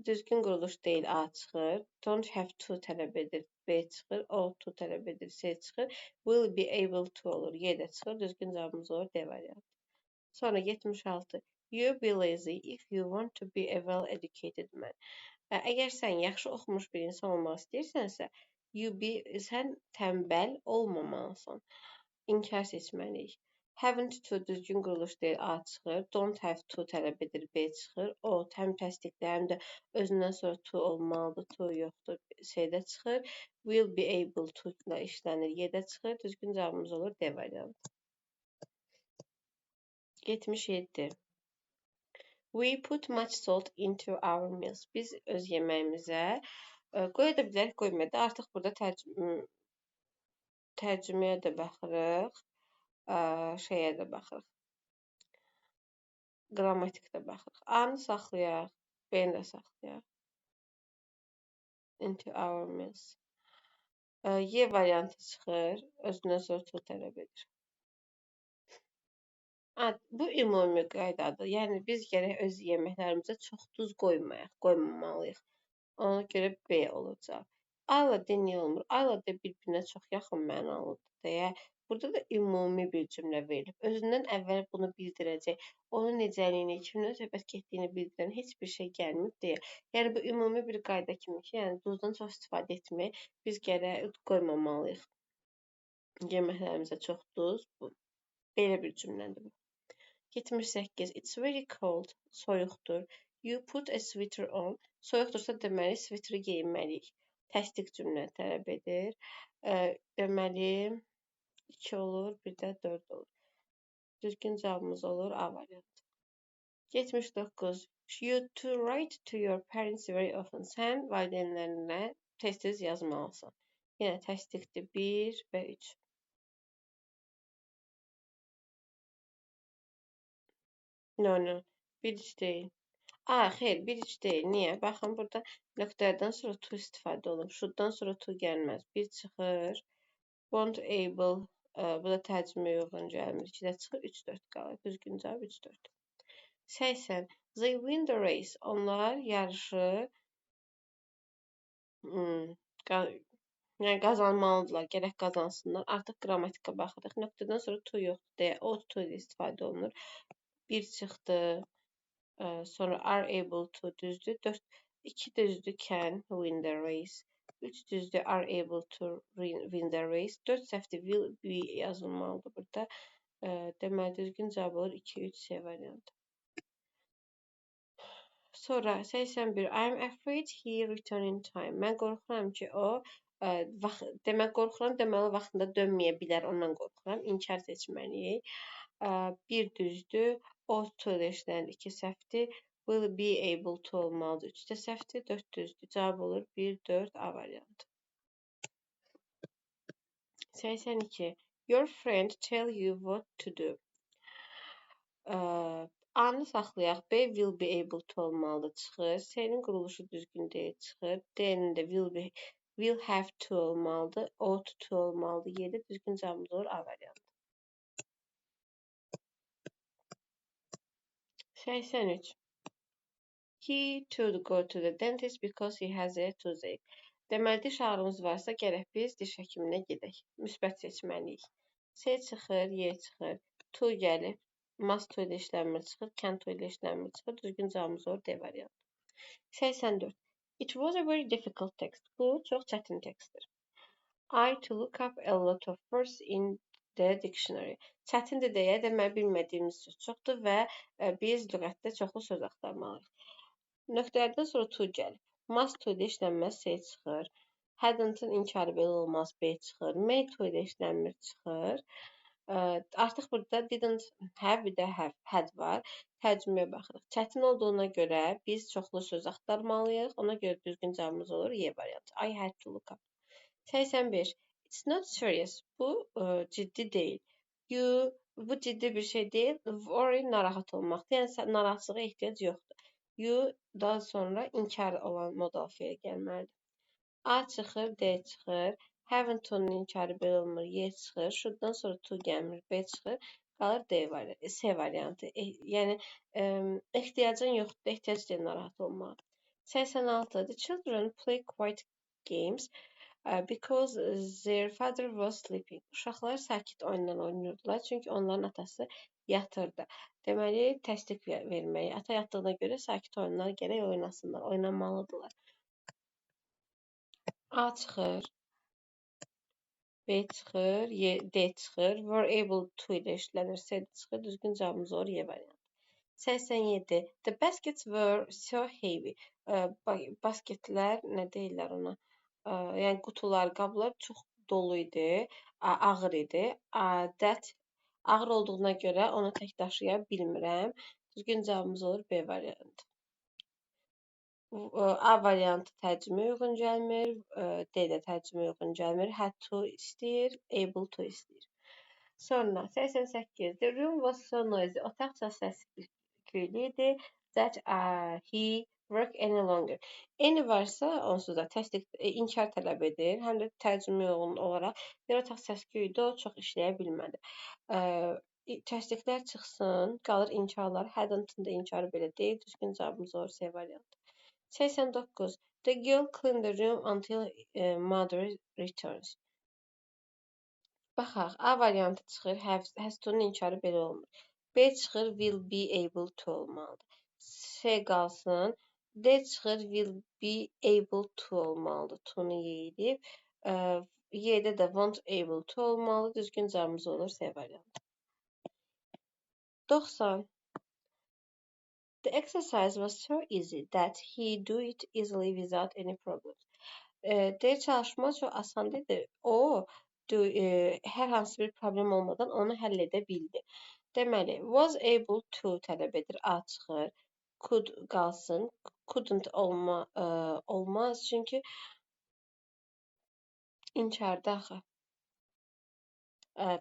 Düzgün quruluş deyil, A çıxır. Don't have to tələb edir, B çıxır. Ought to tələb edir, C çıxır. Will be able to olur, Y də çıxır. Düzgün cavabımız olur D variantı. Sonra 76. You be lazy if you want to be a well-educated man. Əgər sən yaxşı oxumuş bir insan olmaq istəyirsənsə, sən tənbəl olmamalısan. İnkar seçməliyik. Haven't to düzgün quruluş deyil, A çıxır. Don't have to tələb edir, B çıxır. Ought həm təsdiqdə, həm də özündən sonra to olmalıdır, to yoxdur, C-də çıxır. Will be able to ilə işlənir, Y-də çıxır. Düzgün cavabımız olur D variantı. 77. We put much salt into our meals. Biz öz yeməyimizə qoya da bilərik, qoymaya da. Artıq burada tərcüməyə də baxırıq. Şeyə də baxırıq. Qrammatikdə baxırıq. A-nı saxlayaq, B-ni də saxlayaq. Into our meals. Y variantı çıxır. Özündən sonra to tələb edir. Bu ümumi qaydadır. Yəni, biz gərək öz yeməklərimizə çox duz qoymayaq, qoymamalıyıq. Ona görə B olacaq. A ilə D niyə olmur? A ilə D bir-birinə çox yaxın mənalıdır deyə burada da ümumi bir cümlə verilib. Özündən əvvəl bunu bildirəcək, onun necəliyini, kimdən söhbət getdiyini bildirən heç bir şey gəlməyib deyə. Yəni, bu ümumi bir qayda kimi ki, yəni duzdan çox istifadə etmək biz gərək qoymamalıyıq. Yeməklərimizə çox duz. Bu, belə bir cümlədir bu. 78. It's very cold. Soyuqdur. You put a sweater on. Soyuqdursa, deməli, sweateri geyinməliyik. Təsdiq cümlə tələb edir. Deməli, 2 olur, bir də 4 olur. Düzgün cavabımız olur A variantı. 79. You to write to your parents very often. Sən valideynlərinə tez-tez yazmalısan. Yenə təsdiqdir 1 və 3. No, no. 1 3 deyil. A, xeyr, 1 3 deyil. Niyə? Baxın, burada nöqtələrdən sonra to istifadə olunub. Should'dan sonra to gəlməz. 1 çıxır. Won't able. Bu da tərcüməyə uyğun gəlmir. 2 də çıxır, 3, 4 qalır. Düzgün cavab 3, 4. 80. They win the race. Onlar yarışı yəni qazanmalıdırlar. Gərək qazansınlar. Artıq qrammatika baxırıq. Nöqtədən sonra to yoxdur deyə ought to ilə istifadə olunur. 1 çıxdı. Sonra are able to düzdür. 4, 2 düzdür. Can win the race. 3 düzdür, are able to win the race. 4 səhvdir, will be yazılmalıdır burada. Deməli, düzgün cavab olur 2, 3, C variantı. Sonra 81. I am afraid he return in time. Mən qorxuram ki, o, demək qorxuram, deməli vaxtında dönməyə bilər, ondan qorxuram. İnkar seçməliyik. 1 düzdür, ought to ilə işlənir, 2 səhvdir. Will be able to olmalıdır. 3 də səhvdir, 4 düzdür. Cavab olur 1, 4 A variantı. 82. Your friend tell you what to do. A-nı saxlayaq. B will be able to olmalıdır. Çıxır. C-nin quruluşu düzgün deyil. Çıxır. D-nin də will have to olmalıdır. Ought to olmalıdır. Y-də düzgün cavabımız olur A variantı. 83. He to go to the dentist because he has a toothache. Deməli, diş ağrımız varsa, gərək biz diş həkiminə gedək. Müsbət seçməliyik. C çıxır, Y çıxır. To gəlib, must to ilə işlənmir çıxır, can to ilə işlənmir çıxır. Düzgün cavabımız olur D variantı. 84. It was a very difficult text. Bu çox çətin tekstdir. I to look up a lot of words in the dictionary. Çətindir deyə, deməli bilmədiyimiz söz çoxdur və biz lüğətdə çoxlu söz axtarmalıyıq. Nöqtələrdən sonra to gəlir. Must to ilə işlənməz, C çıxır. Hadn't-ın inkarı belə olmaz, B çıxır. May to ilə işlənmir, çıxır. Artıq burada didn't have, bir də have, had var. Tərcüməyə baxırıq. Çətin olduğuna görə biz çoxlu söz axtarmalıyıq. Ona görə düzgün cavabımız olur Y variantı. I had to look up. 85. It's not serious. Bu ciddi deyil. You, bu ciddi bir şey deyil. Worry, narahat olmaqdır. Yəni, narahatçılığa ehtiyac yoxdur. You, daha sonra inkar olan modal feil gəlməlidir. A çıxır, D çıxır. Haven't to-nun inkarı belə olmur. Y çıxır. Should-dan sonra to gəlmir. B çıxır. Qalır D variantı, C variantı. Yəni, ehtiyacın yoxdur. Ehtiyac deyil narahat olmağa. 86. The children play quiet games because their father was sleeping. Uşaqlar sakit oyunlar oynayırdılar, çünki onların atası yatırdı. Deməli, təsdiq verməyi. Ata yatdığına görə sakit oyunlar gərək oynasınlar, oynamalıdırlar. A çıxır, B çıxır, D çıxır. Were able to ilə işlənir, C çıxır. Düzgün cavabımız olur Y variantı. 87. The baskets were so heavy. Basketlər, nə deyirlər ona? Yəni qutular, qablar çox dolu idi, ağır idi. That ağır olduğuna görə onu tək daşıya bilmirəm. Düzgün cavabımız olur B variantı. A variantı tərcüməyə uyğun gəlmir, D də tərcüməyə uyğun gəlmir. Had to istəyir, able to istəyir. Sonra 88. The room was so noisy. Otaq çox səs-küylü idi. That he work any longer. Any varsa onsuz da təsdiq, inkar tələb edir. Həm də tərcümə uyğun olaraq bir otaq səs-küylü idi, o çox işləyə bilmədi. Təsdiqlər çıxsın, qalır inkarlar. Hadn't-ın da inkarı belə deyil. Düzgün cavabımız olur C variantı. 89. The girl cleaned the room until mother returns. Baxaq, A variantı çıxır, has to-nun inkarı belə olmur. B çıxır, will be able to olmalıdır. C qalsın, D çıxır, will be able to olmalıdır. To-nu yeyilib. Y-də də won't able to olmalı. Düzgün cavabımız olur C variantı. 90. The exercise was so easy that he do it easily without any problems. Deyir, çalışma çox asan idi. O, hər hansı bir problem olmadan onu həll edə bildi. Deməli, was able to tələb edir. A çıxır. Could qalsın. Couldn't olmaz. Çünki inkarda axı.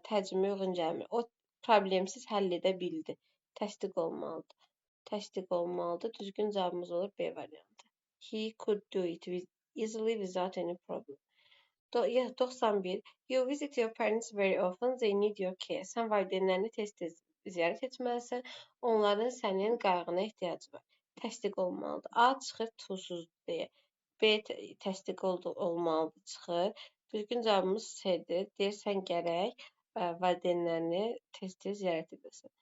Tərcümə uyğun gəlmir. O, problemsiz həll edə bildi. Təsdiq olmalıdır. Təsdiq olmalıdır. Düzgün cavabımız olur B variantı. He could do it easily without any problem. 91. You visit your parents very often. They need your care. Sən valideynlərini tez-tez ziyarət etməlisən. Onların sənin qayğına ehtiyacı var. Təsdiq olmalıdır. A çıxır to-suz deyə. B təsdiq olmalıdır, çıxır. Düzgün cavabımız C-dir. Deyir, sən gərək valideynlərini tez-tez ziyarət edəsən.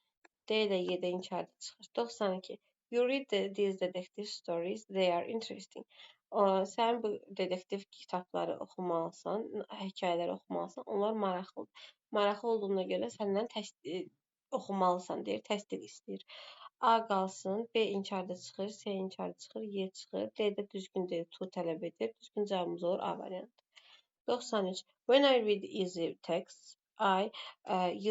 D ilə Y-də inkarda çıxır. 92. You read these detective stories. They are interesting. Sən bu dedektiv kitabları oxumalısan, hekayələri oxumalısan. Onlar maraqlıdır. Maraqlı olduğuna görə səndən oxumalısan deyir, təsdiq istəyir. A qalsın, B inkarda çıxır, C inkarda çıxır, Y çıxır. D-də düzgün deyil, to tələb edir. Düzgün cavabımız olur A variantı. 93. When I read easy texts, I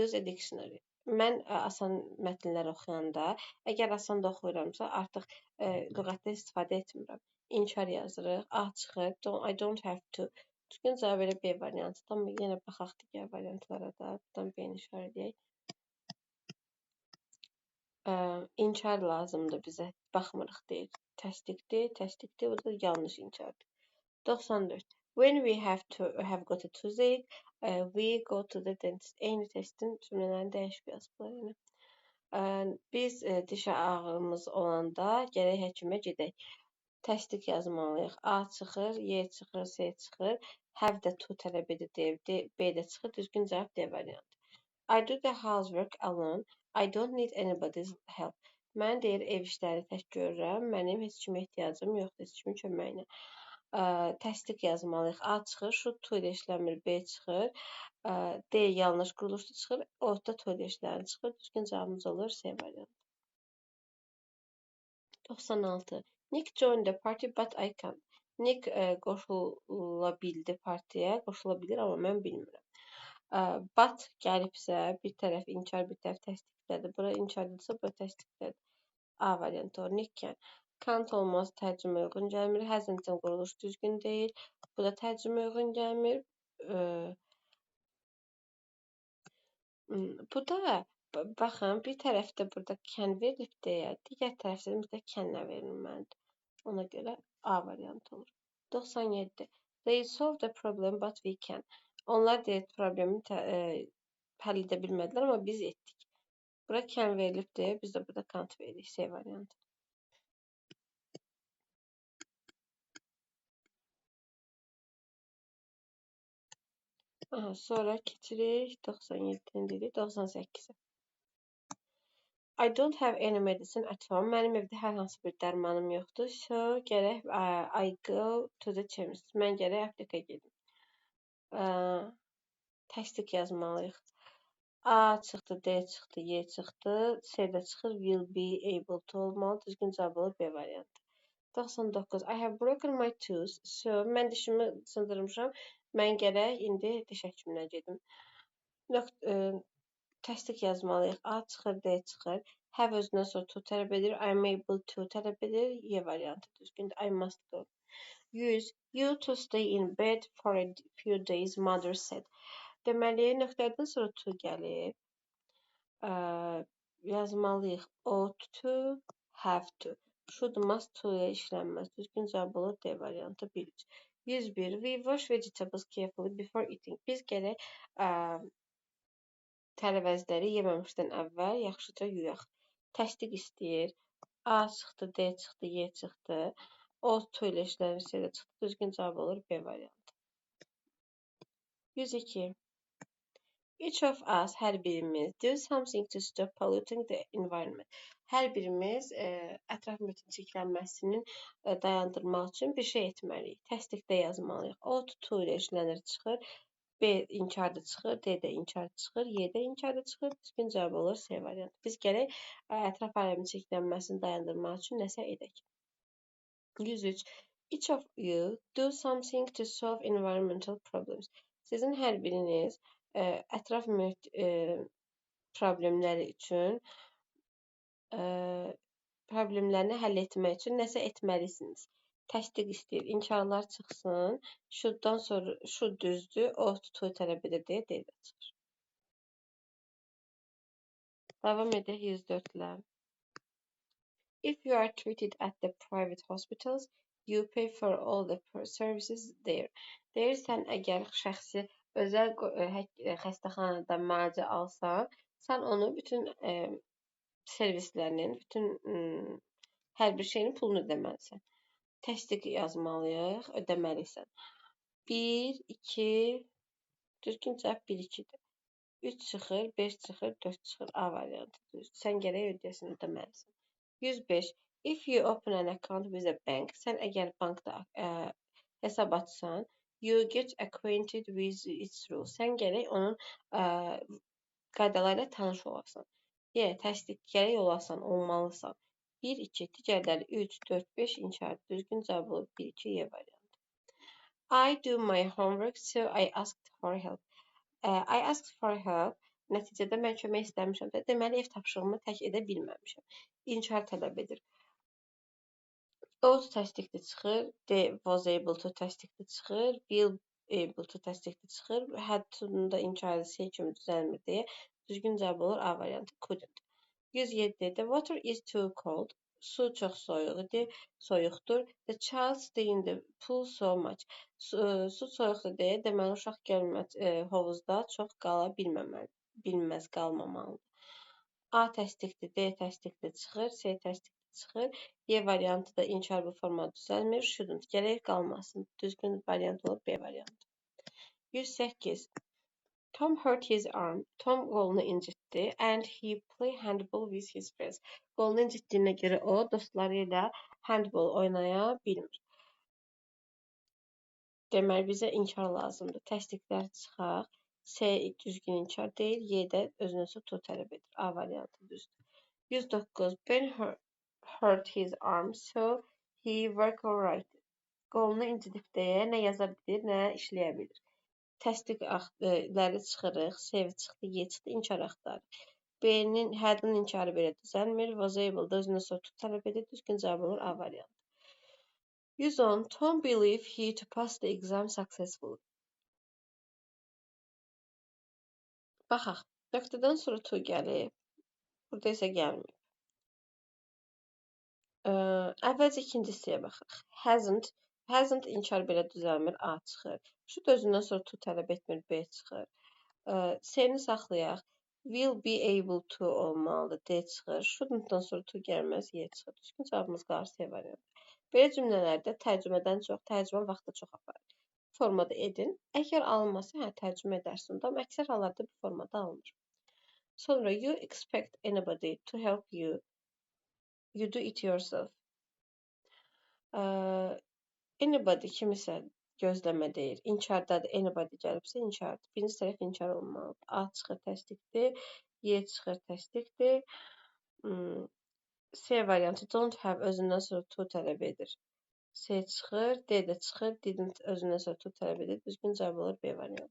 use a dictionary. Mən asan mətnlər oxuyanda, əgər asan da oxuyuramsa, artıq lüğətdən istifadə etmirəm. İnkar yazırıq. A çıxır. I don't have to. Düzgün cavab elə B variantıdır. Amma yenə baxaq digər variantlara da. Buradan B-ni işarə edək. İnkar lazımdır bizə. Baxmırıq deyir. Təsdiqdir, təsdiqdir. Bu da yanlış inkardır. 94. When we have got a toothache, we go to the dentist. Eyni testin cümlələrini dəyişib yazıblar yenə. Biz diş ağrımız olanda gərək həkimə gedək. Təsdiq yazmalıyıq. A çıxır, Y çıxır, C çıxır. Have də to tələb edir deyir. D, B də çıxır. Düzgün cavab D variantı. I do the housework alone. I don't need anybody's help. Mən deyir, ev işlərini tək görürəm. Mənim heç kimə ehtiyacım yoxdur, heç kimin köməyinə. Təsdiq yazmalıyıq. A çıxır, should to ilə işlənmir, B çıxır. D yanlış quruluşda çıxır, O da to ilə işlənir, çıxır. Düzgün cavabımız olur C variantı. 96. Nick joined the party, but I can't. Nick qoşula bildi partiyə, qoşula bilir, amma mən bilmirəm. But gəlibsə, bir tərəf inkar, bir tərəf təsdiqdədir. Bura inkardırsa, bura təsdiqdədir. A variantı olur. Nick can. Can't olmaz, tərcümə uyğun gəlmir. Hasn't-in quruluş düzgün deyil. Bu da tərcümə uyğun gəlmir. Bu da, baxın, bir tərəfdə burada can verilib deyə, digər tərəfdə də can-lə verilməlidir. Ona görə A variantı olur. 97. They solved the problem, but we can. Onlar deyir, problemi həll edə bilmədilər, amma biz etdik. Bura can verilib deyə, biz də burada can't veririk. C variantı. Aha, sonra keçirik 97-ni dedik, 98-ə. I don't have any medicine at home. Mənim evdə hər hansı bir dərmanım yoxdur. So, gərək I go to the chemist. Mən gərək apteka gedim. Təsdiq yazmalıyıq. A çıxdı, D çıxdı, Y çıxdı, C də çıxır, will be able to olmalı. Düzgün cavab olur B variantı. 99. I have broken my tooth. So, mən dişimi sındırmışam. Mən gərək indi diş həkiminə gedim. Təsdiq yazmalıyıq. A çıxır, D çıxır. Have özündən sonra to tələb edir. I am able to tələb edir. Y variantı düzgündür. I must go. 100. You to stay in bed for a few days, mother said. Deməli, nöqtədən sonra to gəlir. Yazmalıyıq. Ought to, have to. Should, must, to ilə işlənməz. Düzgün cavab olur D variantı 1-3. 101. We wash vegetables carefully before eating. Biz gərək tərəvəzləri yeməmişdən əvvəl yaxşıca yuyaq. Təsdiq istəyir. A çıxdı, D çıxdı, Y çıxdı. O to ilə işlənirsə də çıxdı. Düzgün cavab olur B variantı. 102. Each of us, hər birimiz, do something to stop polluting the environment. Hər birimiz ətraf mühitin çirklənməsinin dayandırmaq üçün bir şey etməliyik. Təsdiqdə yazmalıyıq. O to ilə işlənir, çıxır. B inkarda çıxır, D də inkar çıxır, Y də inkarda çıxır. Düzgün cavab olur C variantı. Biz gərək ətraf aləmin çirklənməsini dayandırmaq üçün nəsə edək. 103. Each of you do something to solve environmental problems. Sizin hər biriniz ətraf mühit problemləri üçün problemlərini həll etmək üçün nəsə etməlisiniz. Təsdiq istəyir, inkarlar çıxsın. Should-dan sonra should düzdür, ought to tələb edir deyə D də çıxır. Davam edək 104-lə. If you are treated at the private hospitals, you pay for all the services there. Deyir, sən əgər şəxsi özəl xəstəxanada müalicə alsan, sən onu bütün servislərinin, bütün hər bir şeyin pulunu ödəməlisən. Təsdiq yazmalıyıq, ödəməlisən. 1, 2, düzgün cavab 1, 2-dir. 3 çıxır, 5 çıxır, 4 çıxır. A variantı düzdür. Sən gərək ödəyəsən, ödəməlisən. 105. If you open an account with a bank, sən əgər bankda hesab açsan, you get acquainted with its rules. Sən gərək onun qaydaları ilə tanış olasan. Y, təsdiq gərək olasan, olmalısan. 1, 2, digərləri 3, 4, 5 inkar. Düzgün cavab olur 1, 2, Y variantı. I do my homework, so I asked for help. I asked for help. Nəticədə mən kömək istəmişəm də, deməli ev tapşırığımı tək edə bilməmişəm. İnkar tələb edir. Ought təsdiqli çıxır, D was able to təsdiqli çıxır, will able to təsdiqli çıxır, had to-nun da inkarı C kimi düzəlmir deyə düzgün cavab olur A variantı couldn't. 107. The water is too cold. Su çox soyuq idi, soyuqdur. The child stay in the pool so much. Su soyuqdur deyə, deməli uşaq gəlməz, hovuzda çox qala bilməməli, bilməz, qalmamalıdır. A təsdiqli, D təsdiqli çıxır, C təsdiqli çıxır. Y variantı da inkar bu formada düzəlmir. Shouldn't gərək qalmasın. Düzgün variant olur B variantı. 108. Tom hurt his arm. Tom qolunu incitdi. And he play handball with his friends. Qolunu incitdiyinə görə o dostları ilə handball oynaya bilmir. Deməli, bizə inkar lazımdır. Təsdiqlər çıxaq. C düzgün inkar deyil. Y də özünə to tələb edir. A variantı düzdür. 109. Ben hurt his arm, so he work all right. Qolunu incidib deyə nə yaza bilir, nə işləyə bilir. Təsdiqləri çıxırıq. C çıxdı, Y çıxdı, inkar axtarır. B-nin had'ın inkarı belə düzəlmir. Was able da özünə sonra to tələb edir. Düzgün cavab olur A variantı. 110. Tom believed he to pass the exam successfully. Baxaq. Nöqtədən sonra to gəlib. Burada isə gəlməyib. Əvvəlcə ikinci hissəyə baxaq. Hasn't. Hasn't inkar belə düzəlmir. A çıxır. Should özündən sonra to tələb etmir. B çıxır. C-ni saxlayaq. Will be able to olmalıdır. D çıxır. Shouldn't-dan sonra to gəlməz. Y çıxır. Düzgün cavabımız qalır C variantı. Belə cümlələrdə tərcümədən çox, tərcümə vaxtı çox aparır. Bu formada edin. Əgər alınmasa, hə, tərcümə edərsin. Amma əksər hallarda bu formada alınır. Sonra you expect anybody to help you. You do it yourself. Anybody kimisə gözləmə deyir. İnkardadır. Anybody gəlibsə inkardır. Birinci tərəf inkar olmalıdır. A çıxır təsdiqdir. Y çıxır təsdiqdir. C variantı don't have özündən sonra to tələb edir. C çıxır, D də çıxır, didn't özündən sonra to tələb edir. Düzgün cavab olur B variantı.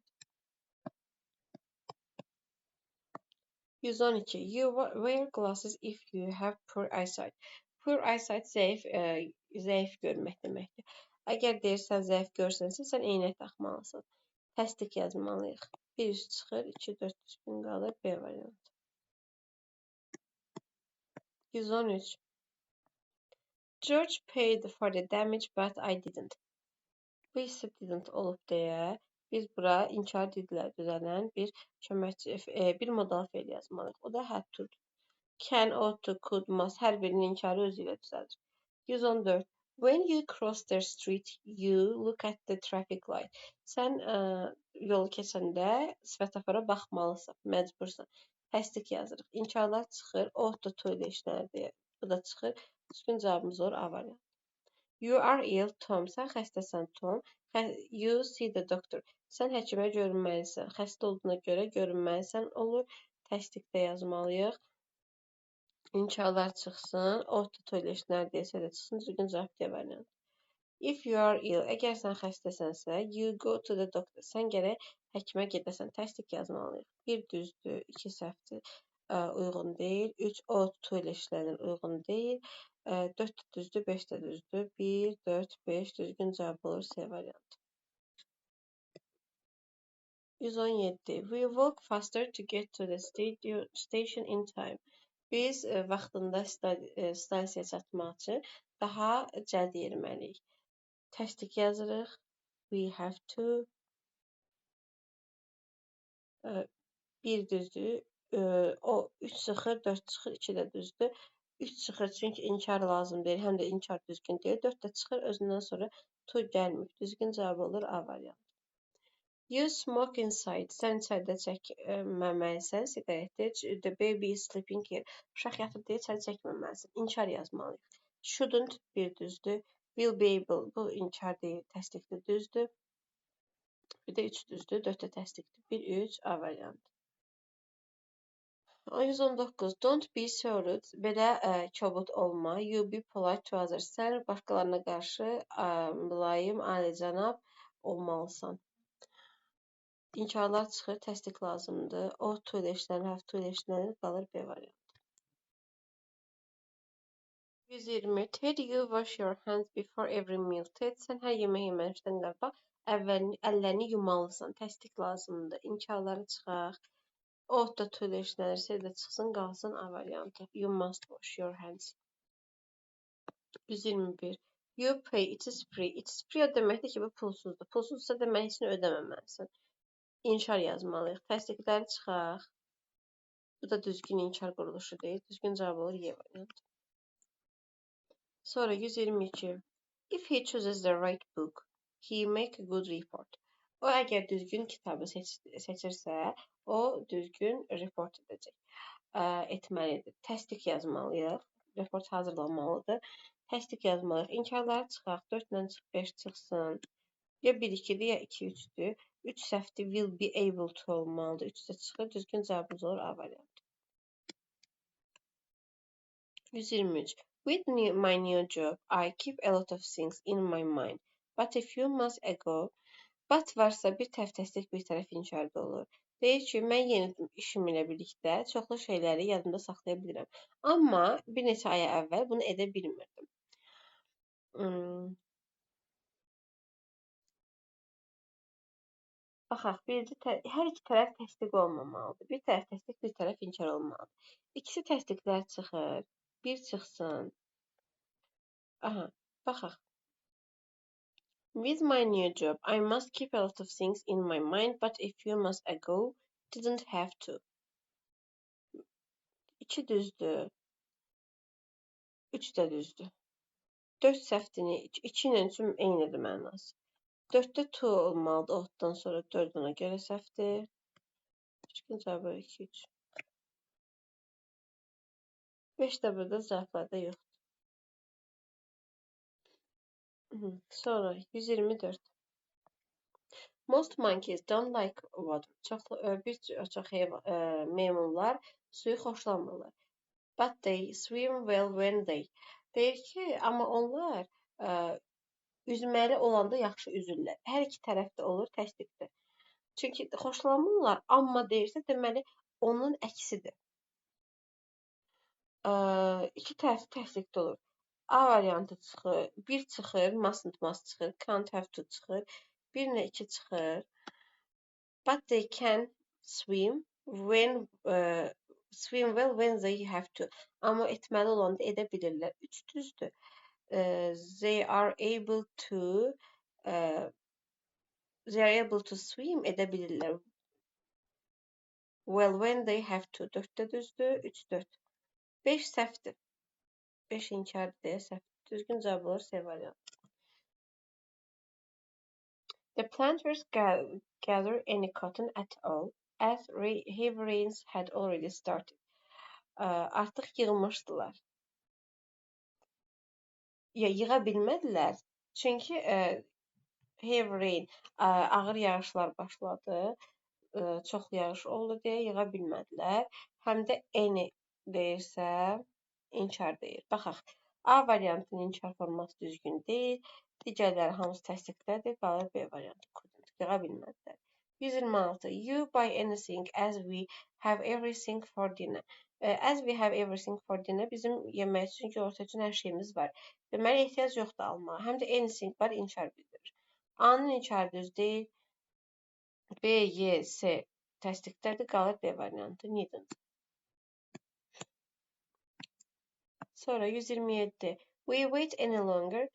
112. You wear glasses if you have poor eyesight. Poor eyesight zəif görmək deməkdir. Əgər deyirsən zəif görsənsə, sən eynək taxmalısan. Təsdiq yazmalıyıq. 1 çıxır, 2, 4 düzgün qalır. B variantı. 113. George paid for the damage, but I didn't. Bu hissə didn't olub deyə biz bura inkar didlər düzələn bir köməkçi, bir modal feil yazmalıyıq. O da had to. Can, ought to, could, must hər birinin inkarı özü ilə düzəlir. 114. When you cross the street, you look at the traffic light. Sən yolu keçəndə svetofora baxmalısan, məcbursan. Təsdiq yazırıq. İnkarlar çıxır. Ought to, to ilə işlənir deyə. Bu da çıxır. Düzgün cavabımız olur A variantı. You are ill, Tom. Sən xəstəsən, Tom. You see the doctor. Sən həkimə görünməlisən. Xəstə olduğuna görə görünməlisən olur. Təsdiqdə yazmalıyıq. İnkarlar çıxsın. Ought to, to ilə işlənir deyə də çıxsın. Düzgün cavab D variantı. If you are ill, əgər sən xəstəsənsə, you go to the doctor. Sən gərək həkimə gedəsən. Təsdiq yazmalıyıq. 1 düzdür, 2 səhvdir, uyğun deyil. 3 ought to ilə işlənir, uyğun deyil. 4 də düzdür, 5 də düzdür. 1, 4, 5 düzgün cavab olur C variantı. 117. We walk faster to get to the station in time. Biz vaxtında stansiyaya çatmaq üçün daha cəld yeriməliyik. Təsdiq yazırıq. We have to. 1 düzdür. O 3 çıxır, 4 çıxır, 2 də düzdür. 3 çıxır çünki inkar lazım deyil, həm də inkar düzgün deyil. 4 də çıxır, özündən sonra to gəlməyib. Düzgün cavab olur A variantı. You smoke inside. Sən içəridə çəkməməlisən siqareti. The baby is sleeping here. Uşaq yatıb deyə içəri çəkməməlisən. İnkar yazmalıyıq. Shouldn't bir düzdür. Will be able. Bu inkar deyil, təsdiqdir, düzdür. Bir də 3 düzdür, 4 də təsdiqdir. 1, 3, A variantı. 119. Don't be so rude. Belə kobud olma. You be polite to others. Sən başqalarına qarşı mülayim, alicənab olmalısan. İnkarlar çıxır, təsdiq lazımdır. Ought to ilə işlənir, have to ilə işlənir, qalır B variantı. 120. Ted, you wash your hands before every meal. Ted, sən hər yemək yeməmişdən qabaq əllərini yumalısan. Təsdiq lazımdır. İnkarları çıxaq. Ought da to ilə işlənirsə də çıxsın, qalsın A variantı. You must wash your hands. 121. You pay, it is free. It is free o deməkdir ki, bu pulsuzdur. Pulsuzsa demək heç nə ödəməməlisən. İnkar yazmalıyıq. Təsdiqləri çıxaq. Bu da düzgün inkar quruluşu deyil. Düzgün cavab olur Y variantı. Sonra 122. If he chooses the right book, he make a good report. O əgər düzgün kitabı seçirsə, o düzgün report edəcək. Etməlidir. Təsdiq yazmalıyıq. Report hazırlanmalıdır. Təsdiq yazmalıyıq. İnkarları çıxaq. 4 ilə çıx, 5 çıxsın. Ya 1-2-dir, ya 2-3-dür. 3 səhvdir, will be able to olmalıdır. 3 də çıxır, düzgün cavabımız olur A variantı. 123. With my new job, I keep a lot of things in my mind. But a few months ago, but varsa bir tərəf təsdiq, bir tərəf inkarda olur. Deyir ki, mən yeni işim ilə birlikdə çoxlu şeyləri yadımda saxlaya bilirəm. Amma bir neçə aya əvvəl bunu edə bilmirdim. Baxaq, hər iki tərəf təsdiq olmamalıdır. Bir tərəf təsdiq, bir tərəf inkar olmalıdır. İkisi təsdiqlər çıxır, bir çıxsın. Aha, baxaq. With my new job, I must keep a lot of things in my mind, but a few months ago, didn't have to. 2 düzdür, 3 də düzdür. 4 səhvdini, 2 ilə 3-ün eynidir mənası. 4-də to olmalıdır, otdan sonra 4 ona görə səhvdir. Düzgün cavabı 2, 3. 5 də burada cavablarda yoxdur. Sonra 124. Most monkeys don't like water. Bir çox meymunlar suyu xoşlamırlar. But they swim well when they. Deyir ki, amma onlar üzməli olanda yaxşı üzürlər. Hər iki tərəfdə olur, təsdiqdir. Çünki xoşlamırlar, amma deyirsə, deməli, onun əksidir. İki tərəfdə təsdiqdə olur. A variantı çıxır, 1 çıxır, mustn't must çıxır, can't have to çıxır, 1 ilə 2 çıxır. But they can swim when swim well when they have to. Amma etməli olanda edə bilirlər. 3 düzdür. They are able to swim edə bilirlər. Well when they have to. 4-də düzdür. 3 4. 5 səhvdir. 5 inkardır deyə səhvdir. Düzgün cavab olur C variantı. The planters gather any cotton at all, as heavy rains had already started. Artıq yığmışdılar. Ya yığa bilmədilər, çünki heavy rain, ağır yağışlar başladı, çox yağış oldu deyə yığa bilmədilər. Həm də any deyirsə, inkar deyir. Baxaq, A variantının inkar forması düzgün deyil, digərləri hamısı təsdiqdədir, qalır B variantı. Couldn't, yığa bilmədilər. 126. You buy anything as we have everything for dinner. As we have everything for dinner, bizim yemək üçün, günorta üçün hər şeyimiz var. Deməli, ehtiyac yoxdur almağa. Həm də anything var, inkar bildirir. A-nın inkarı düz deyil. B, Y, C təsdiqdədir, qalır B variantı. Needn't. Sonra 127. We wait any longer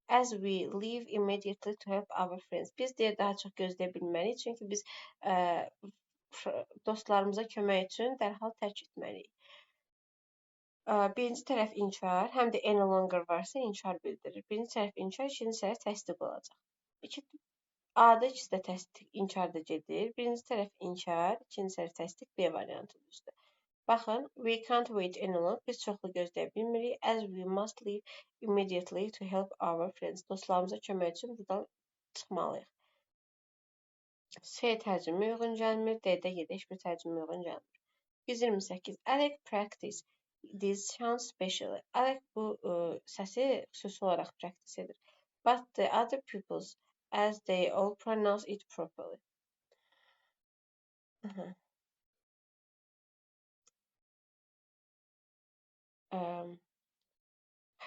as we leave immediately to help our friends. Biz deyir, daha çox gözləyə bilməliyik, çünki biz dostlarımıza kömək üçün dərhal tərk etməliyik. Birinci tərəf inkar, həm də any longer varsa inkar bildirir. Birinci tərəf inkar, ikinci tərəf təsdiq olacaq. A-da ikisi də təsdiq, inkar da gedir. Birinci tərəf inkar, ikinci tərəf təsdiq, B variantı düzdür. Baxın, we can't wait any longer. Biz çoxlu gözləyə bilmirik. As we must leave immediately to help our friends. Dostlarımıza kömək üçün buradan çıxmalıyıq. C tərcümə uyğun gəlmir. D-də gedir, heç bir tərcümə uyğun gəlmir. 128. Alec practice this sound specially. Alec bu səsi xüsusi olaraq practice edir. But the other pupils, as they all pronounce it properly.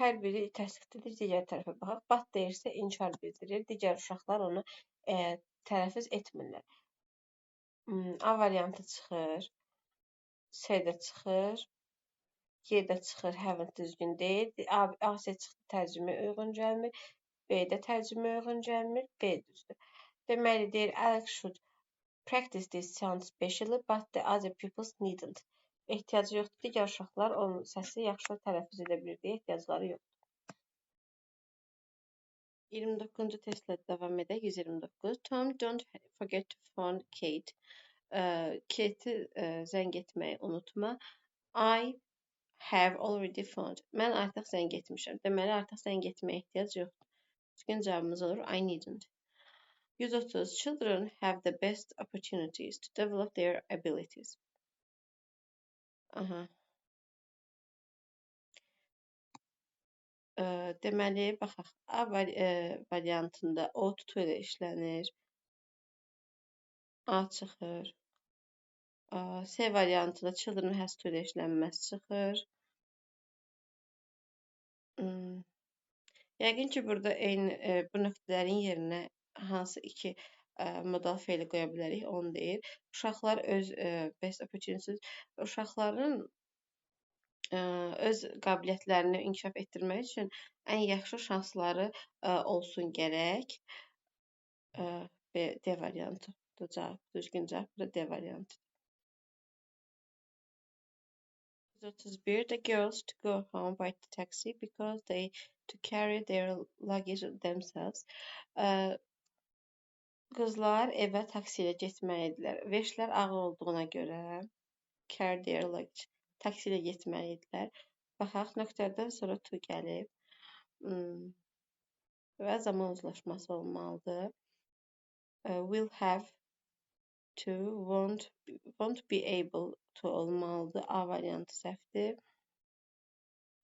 Hər biri təsdiqdədir, digər tərəfə baxaq. But deyirsə, inkar bildirir. Digər uşaqlar onu tələffüz etmirlər. A variantı çıxır, C də çıxır, G də çıxır, haven't düzgün deyil. A, C çıxdı, tərcümə uyğun gəlmir. B də tərcümə uyğun gəlmir, B düzdür. Deməli, deyir, Alex should practice this sound specially, but the other pupils needn't. Ehtiyacı yoxdur. Digər uşaqlar onun səsi yaxşı tələffüz edə bilir deyə ehtiyacları yoxdur. 29-cu testlə davam edək. 129. Tom, don't forget to phone Kate. Kate'i zəng etməyi unutma. I have already phoned. Mən artıq zəng etmişəm. Deməli, artıq zəng etməyə ehtiyac yoxdur. Düzgün cavabımız olur. I needn't. 130. Children have the best opportunities to develop their abilities. Aha. Deməli, baxaq. A variantında ought to ilə işlənir. A çıxır. C variantında children has to ilə işlənməz çıxır. Yəqin ki, burada eyni bu nöqtələrin yerinə hansı iki modal feili qoya bilərik, onu deyir. Uşaqlar öz best opportunities, uşaqların öz qabiliyyətlərini inkişaf etdirmək üçün ən yaxşı şansları olsun gərək. B, D variantı. Cavab, düzgün cavab burada D variantı. 131. The girls to go home by the taxi because they to carry their luggage themselves. Qızlar evə taksi ilə getməlidirlər. Veşlər ağır olduğuna görə carry their luggage. Taksi ilə getməlidirlər. Baxaq, nöqtədən sonra to gəlib. Və zaman uzlaşması olmalıdır. Will have to, won't be able to olmalıdır. A variantı səhvdir.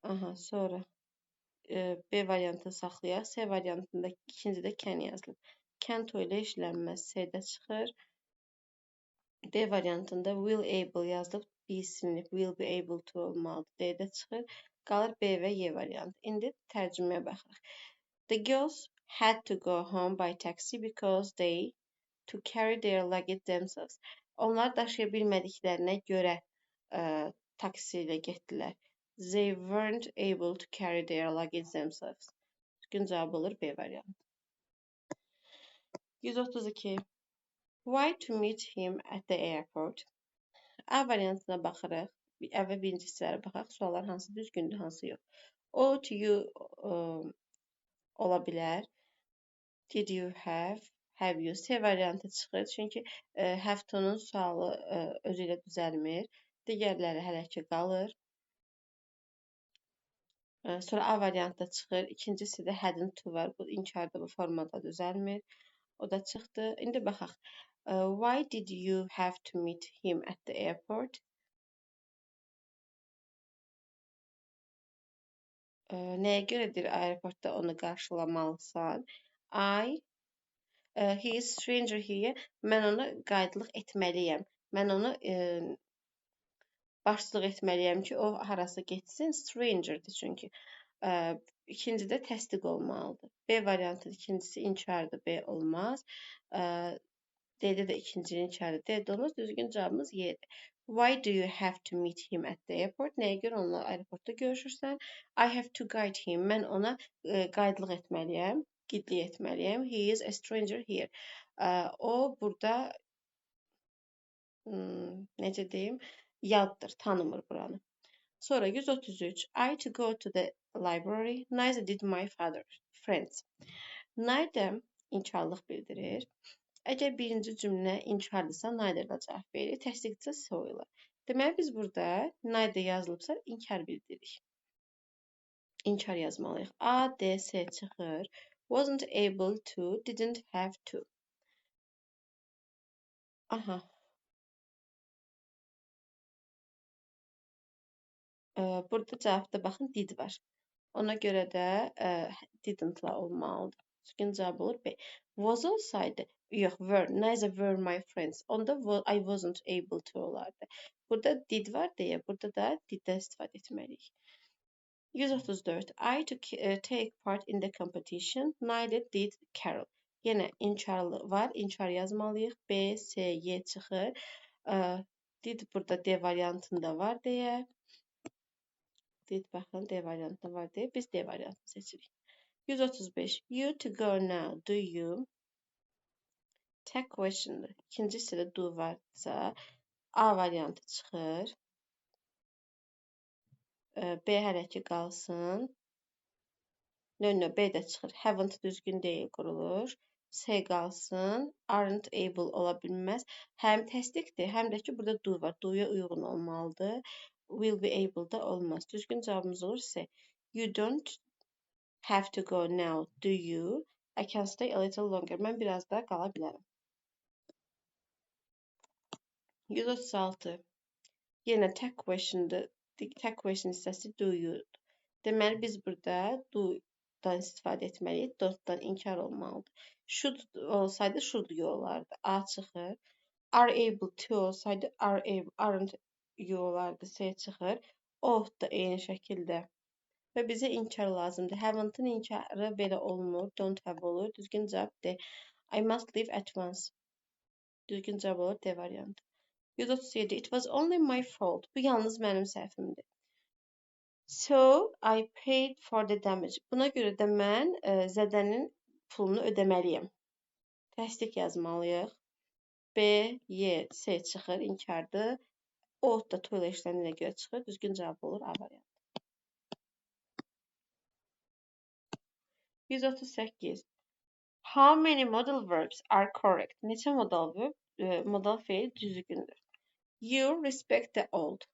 Aha, sonra B variantını saxlayaq. C variantında ikincidə can yazılıb. Can to ilə işlənməz. C-də çıxır. D variantında will able yazılıb. B silinib. Will be able to olmalıdır. D-də çıxır. Qalır B və Y variantı. İndi tərcüməyə baxırıq. The girls had to go home by taxi because they to carry their luggage themselves. Onlar daşıya bilmədiklərinə görə taksi ilə getdilər. They weren't able to carry their luggage themselves. Düzgün cavab olur B variantı. 132. Why to meet him at the airport? A variantına baxırıq. Əvvəl birinci hissələrə baxaq. Suallar hansı düzgündür, hansı yox. O to you ola bilər. Did you have? Have you? C variantı çıxır. Çünki have to-nun sualı özü ilə düzəlmir. Digərləri hələ ki qalır. Sonra A variantı da çıxır. İkincisi də hadn't to var. Bu inkarda bu formada düzəlmir. O da çıxdı. İndi baxaq. Why did you have to meet him at the airport? Nəyə görədir aeroportda onu qarşılamalısan? He is stranger here. Mən ona qaydılıq etməliyəm. Mən onu başçılıq etməliyəm ki, o harasa getsin. Strangerdir çünki. İkincidə təsdiq olmalıdır. B variantı ikincisi inkardır. B olmaz. D-də də ikinci inkardır. D-də olmaz. Düzgün cavabımız Y-dir. Why do you have to meet him at the airport? Nəyə görə onunla aeroportda görüşürsən? I have to guide him. Mən ona qaydılıq etməliyəm. Qidlik etməliyəm. He is a stranger here. O burada necə deyim, yaddır, tanımır buranı. Sonra 133. I to go to the library. Neither did my father. Friends. Neither inkarlıq bildirir. Əgər birinci cümlə inkardırsa, neither-la cavab verir. Təsdiqdirsə, so ilə. Deməli, biz burada neither yazılıbsa, inkar bildiririk. İnkar yazmalıyıq. A, D, S çıxır. Wasn't able to, didn't have to. Aha. Burada cavabda baxın, did var. Ona görə də didn't-la olmalıdır. Düzgün cavab olur B. Was olsaydı, yox, were, neither were my friends. Onda I wasn't able to olardı. Burada did var deyə, burada da did-dən istifadə etməliyik. 134. I to take part in the competition. Neither did Carol. Yenə inkarlı var. İnkar yazmalıyıq. B, C, Y çıxır. Did burada D variantında var deyə. Did baxın D variantında var deyə. Biz D variantını seçirik. 135. You to go now. Do you? Tag question'dır. İkinci hissədə do varsa A variantı çıxır. B hələ ki qalsın. No, no, B də çıxır. Haven't düzgün deyil qurulur. C qalsın. Aren't able ola bilməz. Həm təsdiqdir, həm də ki burada do var. Do-ya uyğun olmalıdır. Will be able da olmaz. Düzgün cavabımız olur C. You don't have to go now, do you? I can stay a little longer. Mən biraz da qala bilərəm. 136. Yenə tag question'dır. Tag question hissəsi do you. Deməli, biz burada do-dan istifadə etməliyik. Don't-dan inkar olmalıdır. Should olsaydı should you olardı. A çıxır. Are able to olsaydı are able, aren't you olardı. C çıxır. Ought da eyni şəkildə. Və bizə inkar lazımdır. Haven't-ın inkarı belə olmur. Don't have olur. Düzgün cavab D. I must leave at once. Düzgün cavab olur D variantı. 137. It was only my fault. Bu yalnız mənim səhvimdir. So I paid for the damage. Buna görə də mən zədənin pulunu ödəməliyəm. Təsdiq yazmalıyıq. B, Y, C çıxır, inkardır. Ought da to ilə işləndiyinə görə çıxır. Düzgün cavab olur A variantı. 138. How many modal verbs are correct? Neçə modal verb, modal feil düzgündür? You respect the old.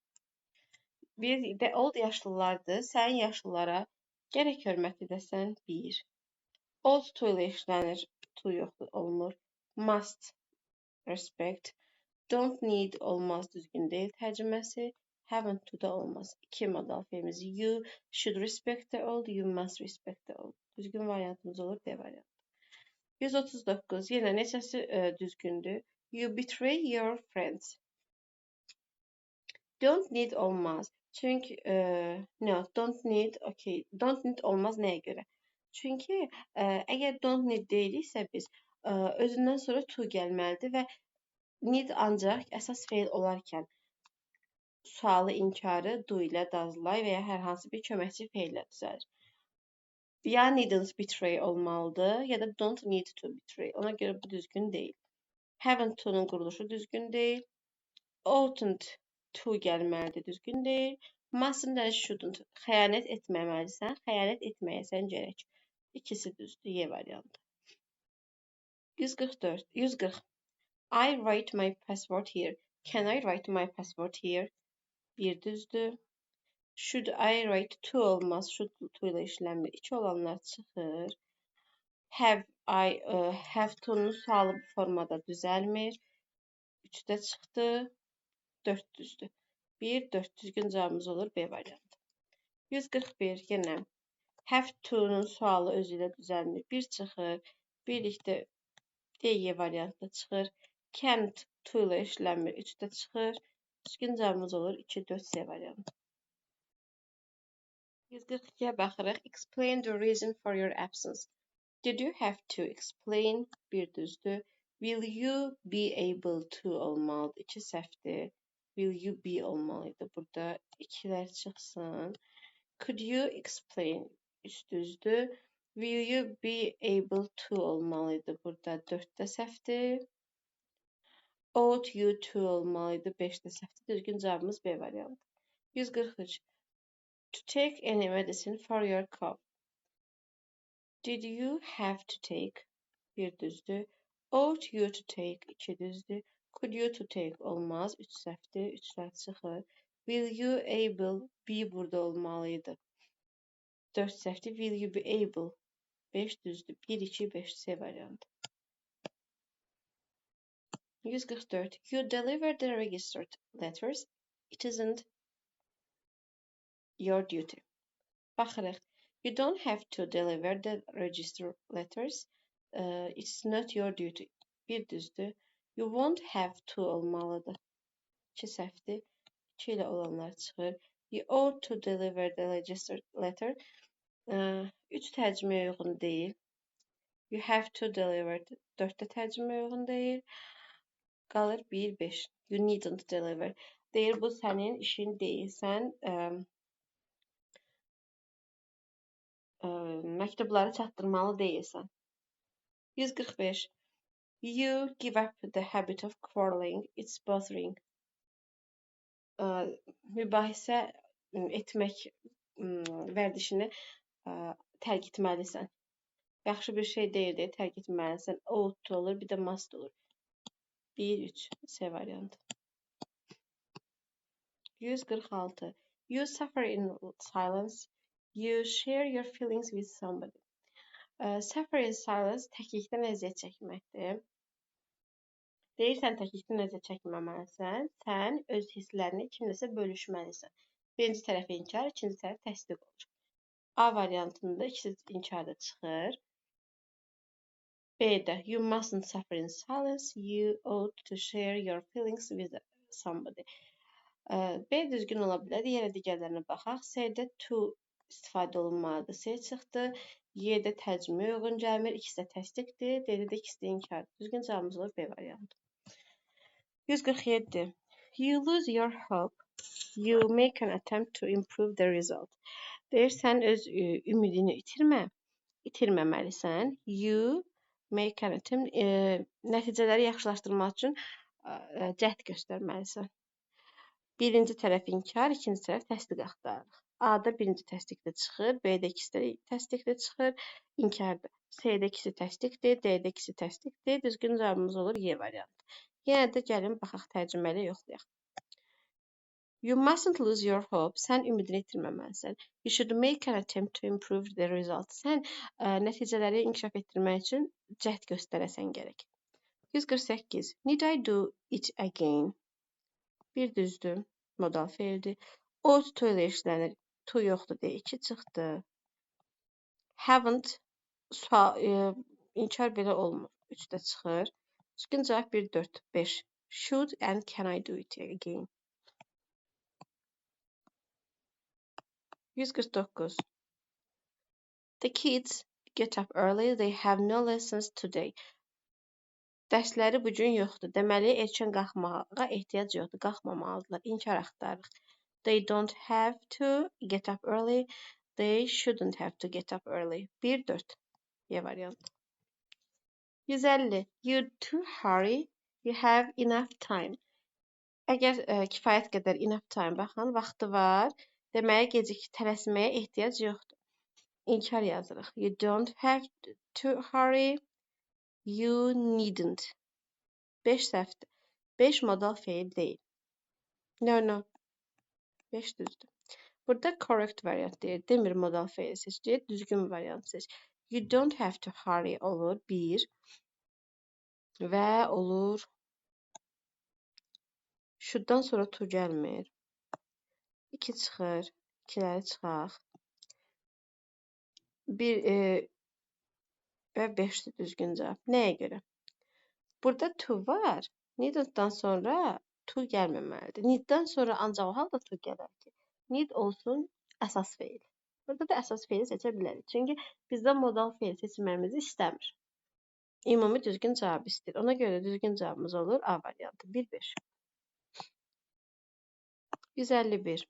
Bir the old yaşlılardır. Sən yaşlılara gərək hörmət edəsən. 1. Old to ilə işlənir. To yoxdur, olmur. Must respect. Don't need olmaz, düzgün deyil tərcüməsi. Haven't to da olmaz. 2 modal feilimiz. You should respect the old, you must respect the old. Düzgün variantımız olur D variantı. 139. Yenə neçəsi düzgündür? You betray your friends. Don't need olmaz. Çünki no, don't need, okay. Don't need olmaz nəyə görə? Çünki əgər don't need deyiriksə biz, özündən sonra to gəlməlidir və need ancaq əsas feil olarkən sualı inkarı do ilə, does ilə və ya hər hansı bir köməkçi feillə düzəlir. Ya needn't betray olmalıdır, ya da don't need to betray. Ona görə bu düzgün deyil. Haven't to-nun quruluşu düzgün deyil. Oughtn't to gəlməlidir, düzgün deyil. Mustn't and shouldn't. Xəyanət etməməlisən, xəyanət etməyəsən gərək. İkisi düzdür, Y variantı. 144, 140. I write my password here. Can I write my password here? Bir düzdür. Should I write to olmaz. Should to ilə işlənmir. 2 olanlar çıxır. Have I have to-nun sualı bu formada düzəlmir. 3-də çıxdı. 4 düzdür. 1, 4 düzgün cavabımız olur B variantı. 141 yenə have to-nun sualı özü ilə düzəlmir. 1 çıxır. Birlikdə D, Y variantı çıxır. Can't to ilə işlənmir. 3-də çıxır. Düzgün cavabımız olur 2, 4, C variantı. 142-yə baxırıq. Explain the reason for your absence. Did you have to explain? Bir düzdür. Will you be able to olmalıdır. 2 səhvdir. Will you be olmalıydı. Burada ikilər çıxsın. Could you explain? 3 düzdür. Will you be able to olmalıydı. Burada 4-də səhvdir. Ought you to olmalıydı. 5-də səhvdir. Düzgün cavabımız B variantı. 143. To take any medicine for your cough. Did you have to take? Bir düzdür. Ought you to take? 2 düzdür. Could you to take? Olmaz. 3 səhvdir. 3-lər çıxır. Will you able? Be burada olmalıydı. 4 səhvdir. Will you be able? 5 düzdür. 1, 2, 5 C variantı. 144. You deliver the registered letters. It isn't your duty. Baxırıq. You don't have to deliver the registered letters. It's not your duty. Bir düzdür. You won't have to olmalıdır. 2 səhvdir. 2 ilə olanlar çıxır. You ought to deliver the registered letter. 3 tərcüməyə uyğun deyil. You have to deliver. 4-də tərcüməyə uyğun deyil. Qalır 1, 5. You needn't deliver. Deyir, bu sənin işin deyil. Sən məktubları çatdırmalı deyilsən. 145. You give up the habit of quarreling. It's bothering. Mübahisə etmək vərdişini tərk etməlisən. Yaxşı bir şey deyil deyə tərk etməlisən. Ought olur, bir də must olur. 1, 3, C variantı. 146. You suffer in silence. You share your feelings with somebody. Suffer in silence təklikdən əziyyət çəkməkdir. Deyirsən təklikdən əziyyət çəkməməlisən, sən öz hisslərini kimləsə bölüşməlisən. Birinci tərəf inkar, ikinci tərəf təsdiq olur. A variantında ikisi inkarda çıxır. B-də you mustn't suffer in silence, you ought to share your feelings with somebody. B düzgün ola bilər, yenə digərlərinə baxaq. C-də to istifadə olunmalıdır. C çıxdı. Y-də tərcüməyə uyğun gəlmir. İkisi də təsdiqdir. D-də də ikisi də inkardır. Düzgün cavabımız olur B variantı. 147. You lose your hope. You make an attempt to improve the result. Deyir, sən öz ümidini itirmə. İtirməməlisən. You make an attempt. Nəticələri yaxşılaşdırmaq üçün cəhd göstərməlisən. Birinci tərəf inkar, ikinci tərəf təsdiq axtarırıq. A-da birinci təsdiqdə çıxır, B-də ikisi də təsdiqdə çıxır, inkardır. C-də ikisi təsdiqdir, D-də ikisi təsdiqdir. Düzgün cavabımız olur Y variantı. Yenə də gəlin baxaq tərcümə ilə yoxlayaq. You mustn't lose your hope. Sən ümidini itirməməlisən. You should make an attempt to improve the result. Sən nəticələri inkişaf etdirmək üçün cəhd göstərəsən gərək. 148. Need I do it again? Bir düzdür. Modal feildir. Ought to ilə işlənir. To yoxdur deyə 2 çıxdı. Haven't sual, inkar belə olmur. 3 də çıxır. Düzgün cavab 1, 4, 5. Should and can I do it again? 149. The kids get up early. They have no lessons today. Dərsləri bu gün yoxdur. Deməli, erkən qalxmağa ehtiyac yoxdur. Qalxmamalıdırlar. İnkar axtarırıq. They don't have to get up early. They shouldn't have to get up early. 1, 4. Y variantı. 150. You to hurry. You have enough time. Əgər kifayət qədər enough time, baxın, vaxtı var. Deməli, gecik tələsməyə ehtiyac yoxdur. İnkar yazırıq. You don't have to hurry. You needn't. 5 səhvdir. 5 modal feil deyil. No. 5 düzdür. Burada correct variant deyir. Demir modal feil seç deyir. Düzgün variant seç. You don't have to hurry olur. 1 və olur. Should'dan sonra to gəlmir. 2 çıxır. 2-ləri çıxaq. 1 və 5-dir düzgün cavab. Nəyə görə? Burada to var. Needn't-dan sonra to gəlməməlidir. Need-dən sonra ancaq o halda to gələr ki, need olsun əsas feil. Burada da əsas feili seçə bilərik. Çünki bizdən modal feil seçməyimizi istəmir. Ümumi düzgün cavab istəyir. Ona görə də düzgün cavabımız olur A variantı. 1-5. 151.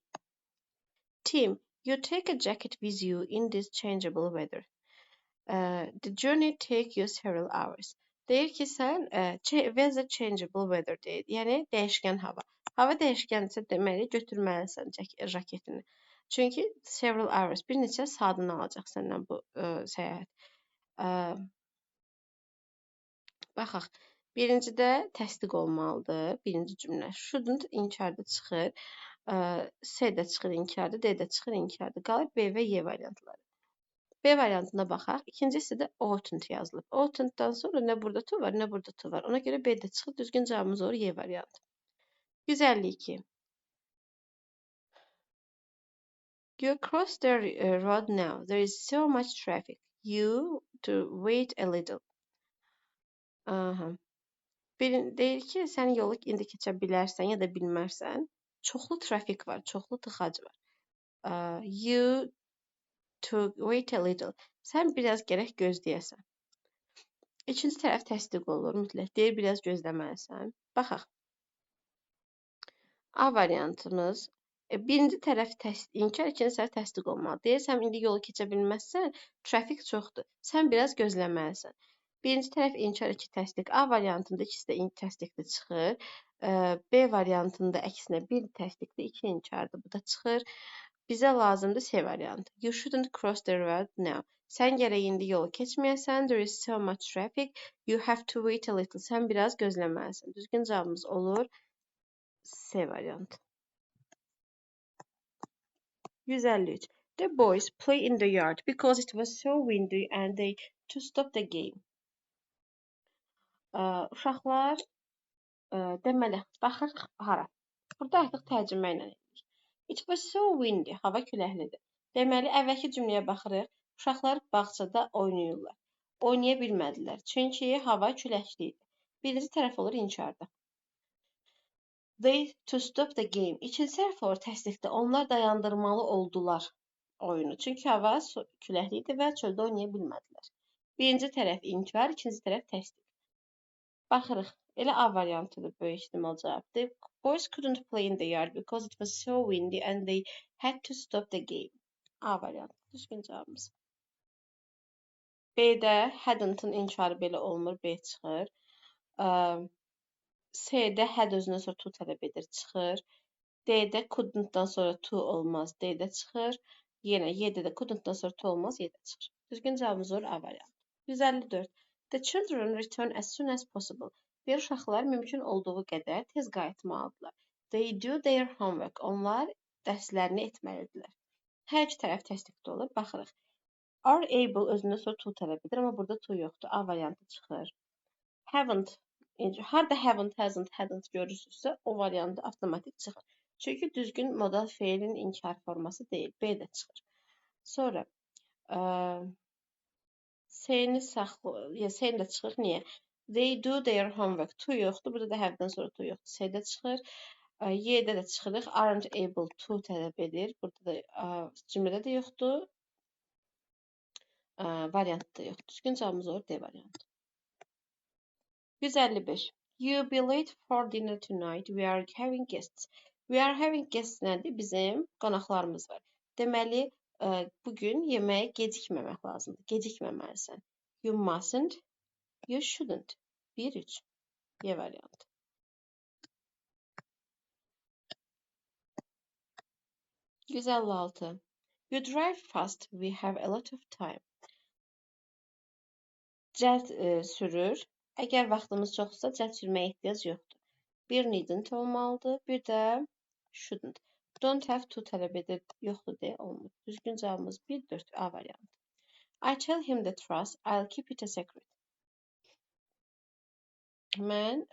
Tim, you take a jacket with you in this changeable weather. The journey take you several hours. Deyir ki, sən weather changeable weather deyir. Yəni dəyişkən hava. Hava dəyişkəndirsə deməli götürməlisən jaketini. Çünki several hours, bir neçə saatını alacaq səndən bu səyahət. Baxaq. Birincidə təsdiq olmalıdır. Birinci cümlə. Shouldn't inkarda çıxır. C də çıxır inkarda, D də çıxır inkarda. Qalır B və Y variantları. B variantına baxaq. İkinci hissədə oughtn't yazılıb. Oughtn't-dan sonra nə burada to var, nə burada to var. Ona görə B də çıxır. Düzgün cavabımız olur Y variantı. 152. You cross the road now. There is so much traffic. You to wait a little. Aha. Deyir ki, sən yolu indi keçə bilərsən ya da bilmərsən. Çoxlu trafik var, çoxlu tıxac var. You to wait a little. Sən biraz gərək gözləyəsən. İkinci tərəf təsdiq olur mütləq. Deyir, biraz gözləməlisən. Baxaq. A variantımız. Birinci tərəf inkar, ikinci tərəf təsdiq olmalı. Deyir, sən indi yolu keçə bilməzsən, trafik çoxdur. Sən biraz gözləməlisən. Birinci tərəf inkar, iki təsdiq. A variantında ikisi də təsdiqli çıxır. B variantında əksinə bir təsdiqli, iki inkardır. Bu da çıxır. Bizə lazımdır C variantı. You shouldn't cross the road now. Sən gərək indi yolu keçməyəsən. There is so much traffic. You have to wait a little. Sən biraz gözləməlisən. Düzgün cavabımız olur C variantı. 153. The boys play in the yard because it was so windy and they to stop the game. Uşaqlar, deməli, baxırıq hara? Burada artıq tərcümə ilə edirik. It was so windy, hava küləklidir. Deməli, əvvəlki cümləyə baxırıq. Uşaqlar bağçada oynayırlar. Oynaya bilmədilər, çünki hava küləkli idi. Birinci tərəf olur inkarda. They to stop the game. İkinci tərəf olur təsdiqdə. Onlar dayandırmalı oldular oyunu. Çünki hava küləkli idi və çöldə oynaya bilmədilər. Birinci tərəf inkar, ikinci tərəf təsdiq. Baxırıq. Elə A variantıdır böyük ehtimal cavab. The boys couldn't play in the yard because it was so windy and they had to stop the game. A variantı. Düzgün cavabımız. B-də hadn't-ın inkarı belə olmur. B çıxır. C-də had özündən sonra to tələb edir. Çıxır. D-də couldn't-dan sonra to olmaz. D-də çıxır. Yenə Y-də də couldn't-dan sonra to olmaz. Y-də çıxır. Düzgün cavabımız olur A variantı. 154. The children return as soon as possible. Bir uşaqlar mümkün olduğu qədər tez qayıtmalıdırlar. They do their homework. Onlar dərslərini etməlidirlər. Hər iki tərəf təsdiqdə olur. Baxırıq. Are able özündən sonra to tələb edir, amma burada to yoxdur. A variantı çıxır. Haven't, harda haven't, hasn't, hadn't görürsünüzsə, o variantı avtomatik çıxır. Çünki düzgün modal feilin inkar forması deyil. B də çıxır. Sonra C-ni C-ni də çıxır. Niyə? They do their homework. To yoxdur. Burada da have-dən sonra to yoxdur. C-də çıxır. Y-də də çıxırıq. Aren't able to tələb edir. Burada da cümlədə də yoxdur. Variantda da yoxdur. Düzgün cavabımız olur D variantı. 155. You be late for dinner tonight. We are having guests. We are having guests nədir? Bizim qonaqlarımız var. Deməli, bugün yeməyə gecikməmək lazımdır. Gecikməməlisən. You mustn't. You shouldn't. 1-3. Y variantı. 156. You drive fast. We have a lot of time. Cəld sürür. Əgər vaxtımız çoxdursa, cəld sürməyə ehtiyac yoxdur. Bir needn't olmalıdır, bir də shouldn't. Don't have to tələb edir, yoxdur deyə olmur. Düzgün cavabımız 1-4 A variantı. I tell him the truth, I'll keep it a secret. Mən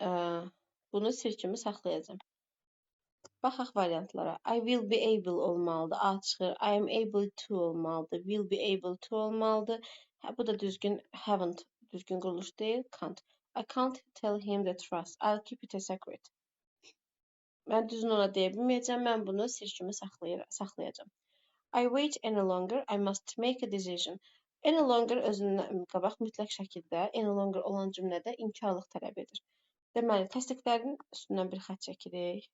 bunu sir kimi saxlayacağam. Baxaq variantlara. I will be able olmalıdır. A çıxır. I am able to olmalıdır. Will be able to olmalıdır. Hə, bu da düzgün haven't düzgün quruluş deyil. Can't. I can't tell him the truth. I'll keep it a secret. Mən düzünü ona deyə bilməyəcəm. Mən bunu sir kimi saxlayacağam. I wait any longer. I must make a decision. Any longer özündən qabaq mütləq şəkildə any longer olan cümlədə inkarlıq tələb edir. Deməli, təsdiqlərin üstündən bir xətt çəkirik.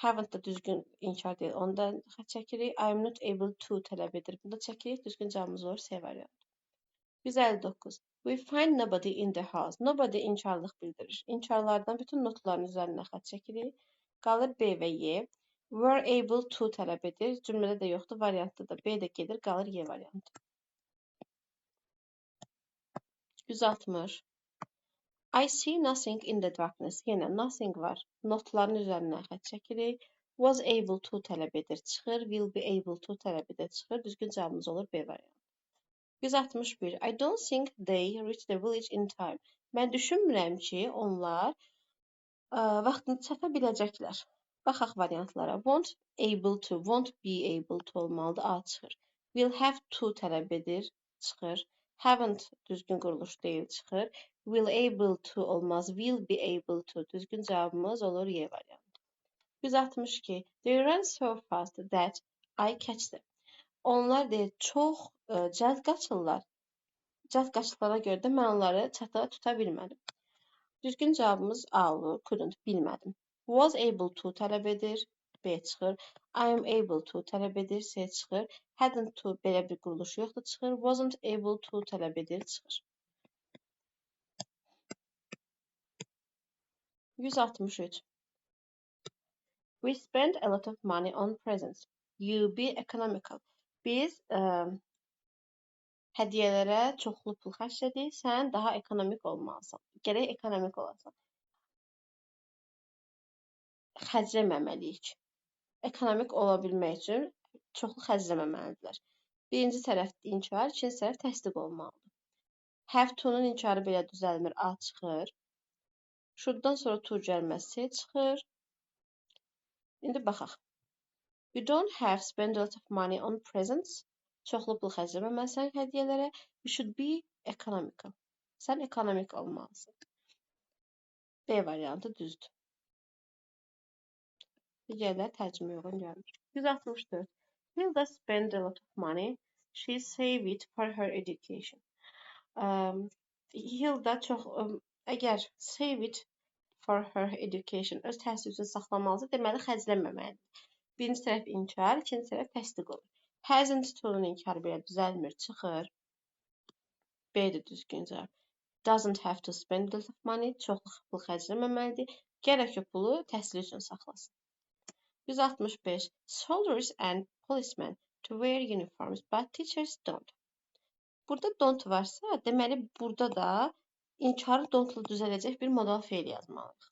Haven't da düzgün inkar deyil. Onu da xətt çəkirik. I am not able to tələb edir. Bunu da çəkirik. Düzgün cavabımız olur C variantı. 159. We find nobody in the house. Nobody inkarlıq bildirir. İnkarlardan bütün notların üzərinə xətt çəkirik. Qalır B və Y. Were able to tələb edir. Cümlədə də yoxdur. Variantda da B də gedir. Qalır Y variantı. 160. I see nothing in the darkness. Yenə nothing var. Notların üzərinə xətt çəkirik. Was able to tələb edir, çıxır. Will be able to tələb edir, çıxır. Düzgün cavabımız olur B variantı. 161. I don't think they reached the village in time. Mən düşünmürəm ki, onlar vaxtında çata biləcəklər. Baxaq variantlara. Won't able to, won't be able to olmalıdır. A çıxır. Will have to tələb edir, çıxır. Haven't düzgün quruluş deyil, çıxır. Will able to olmaz. Will be able to. Düzgün cavabımız olur Y variantı. 162. They ran so fast that I catch them. Onlar deyir, çox cəld qaçırlar. Cəld qaçdıqlarına görə də mən onları çata tuta bilmədim. Düzgün cavabımız A olur. Couldn't, bilmədim. Was able to tələb edir. B çıxır. I am able to tələb edir. C çıxır. Hadn't to belə bir quruluş yoxdur, çıxır. Wasn't able to tələb edir, çıxır. 163. We spend a lot of money on presents. You be economical. Biz hədiyyələrə çoxlu pul xərclədik. Sən daha ekonomik olmalısan. Gərək ekonomik olasan. Xərcləməməliyik. Ekonomik ola bilmək üçün Çoxlu xərcləməməlidirlər. Birinci tərəf inkar, ikinci tərəf təsdiq olmalıdır. Have to-nun inkarı belə düzəlmir, A çıxır. Should-dan sonra to gəlməz, C çıxır. İndi baxaq. You don't have spend a lot of money on presents. Çoxlu pul xərcləməməlisən hədiyyələrə. You should be economical. Sən ekonomik olmalısan. B variantı düzdür. Digərləri tərcümə uyğun gəlmir. 164. Hilda spend a lot of money. She save it for her education. Hilda çox, əgər save it for her education öz təhsil üçün saxlamalıdır, deməli xərcləməməlidir. Birinci tərəf inkar, ikinci tərəf təsdiq olur. Hasn't to-nun inkarı belə düzəlmir, çıxır. B-dir düzgün cavab. Doesn't have to spend a lot of money. Çoxlu pul xərcləməməlidir. Gərək o pulu təhsil üçün saxlasın. 165. Soldiers and policemen to wear uniforms, but teachers don't. Burada don't varsa, deməli burada da inkarı don't-la düzələcək bir modal feil yazmalıyıq.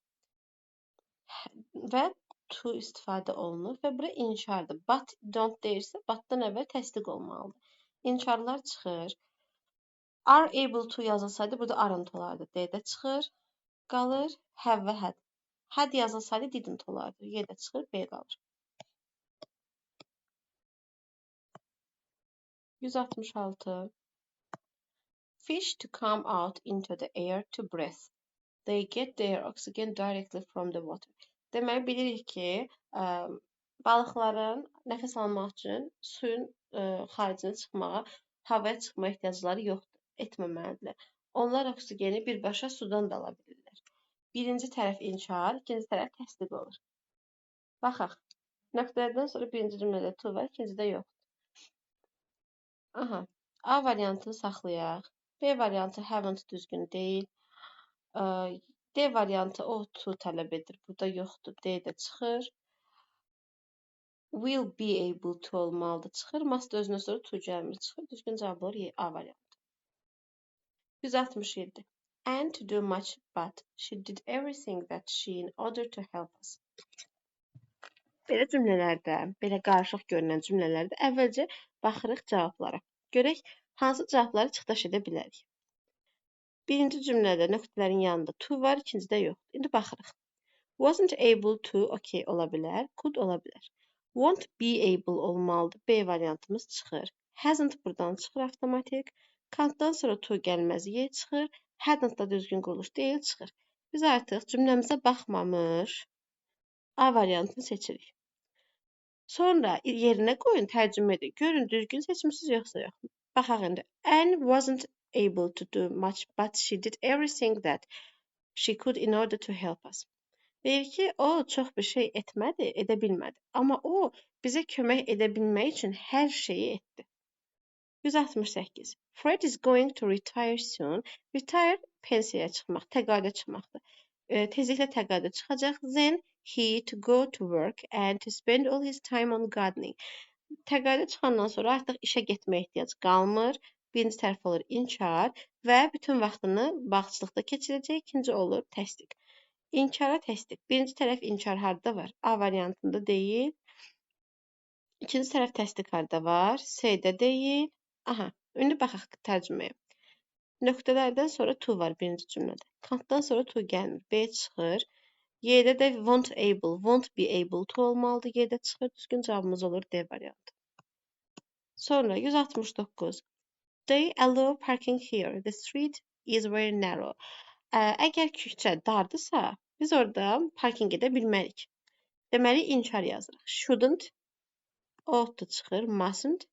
Və to istifadə olunur və bura inkardır. But don't deyirsə, but-dan əvvəl təsdiq olmalıdır. İnkarlar çıxır. Are able to yazılsaydı, burada aren't olardı. D-də çıxır, qalır. Have və had. Had yazılsaydı didn't olardı. Y-də çıxır, B qalır. 166. Fish to come out into the air to breathe. They get their oxygen directly from the water. Deməli, bilirik ki, balıqların nəfəs almaq üçün suyun xaricinə çıxmağa, havaya çıxmağa ehtiyacları yoxdur, etməməlidirlər. Onlar oksigeni birbaşa sudan da ala bilirlər. Birinci tərəf inkar, ikinci tərəf təsdiq olur. Baxaq. Nöqtələrdən sonra birinci cümlədə to var, ikincidə yoxdur. Aha. A variantını saxlayaq. B variantı haven't düzgün deyil. D variantı o to tələb edir. Burada yoxdur. D də çıxır. Will be able to olmalıdır. Çıxır. Must özünə sonra to gəlmir. Çıxır. Düzgün cavab olur A variantı. 167. And to do much, but she did everything that she in order to help us. Belə cümlələrdə, belə qarışıq görünən cümlələrdə əvvəlcə baxırıq cavablara. Görək hansı cavabları çıxdaş edə bilərik. Birinci cümlədə nöqtələrin yanında to var, ikincidə yoxdur. İndi baxırıq. Wasn't able to, okey, ola bilər, could ola bilər. Won't be able olmalıdır. B variantımız çıxır. Hasn't buradan çıxır avtomatik. Can't-dan sonra to gəlməz, Y çıxır. Hadn't da düzgün quruluş deyil, çıxır. Biz artıq cümləmizə baxmamış A variantını seçirik. Sonra yerinə qoyun, tərcümə edin. Görün, düzgün seçmisiniz yoxsa yox. Baxaq indi. Anne wasn't able to do much, but she did everything that she could in order to help us. Deyir ki, o çox bir şey etmədi, edə bilmədi. Amma o bizə kömək edə bilmək üçün hər şeyi etdi. 168. Fred is going to retire soon. Retire pensiyaya çıxmaq, təqaüdə çıxmaqdır. Tezliklə təqaüdə çıxacaq. Then he to go to work and to spend all his time on gardening. Təqaüdə çıxandan sonra artıq işə getməyə ehtiyac qalmır. Birinci tərəf olur inkar və bütün vaxtını bağçılıqda keçirəcək. İkinci olur təsdiq. İnkara təsdiq. Birinci tərəf inkar harda var? A variantında deyil. İkinci tərəf təsdiq harda var? C-də deyil. Aha, indi baxaq tərcüməyə. Nöqtələrdən sonra to var birinci cümlədə. Can't-dan sonra to gəlmir. B çıxır. Y-də də won't able, won't be able to olmalıdır. Y-də çıxır. Düzgün cavabımız olur D variantı. Sonra 169. They allow parking here. The street is very narrow. Əgər küçə dardırsa, biz orada parking edə bilmərik. Deməli, inkar yazırıq. Shouldn't, ought to çıxır, mustn't,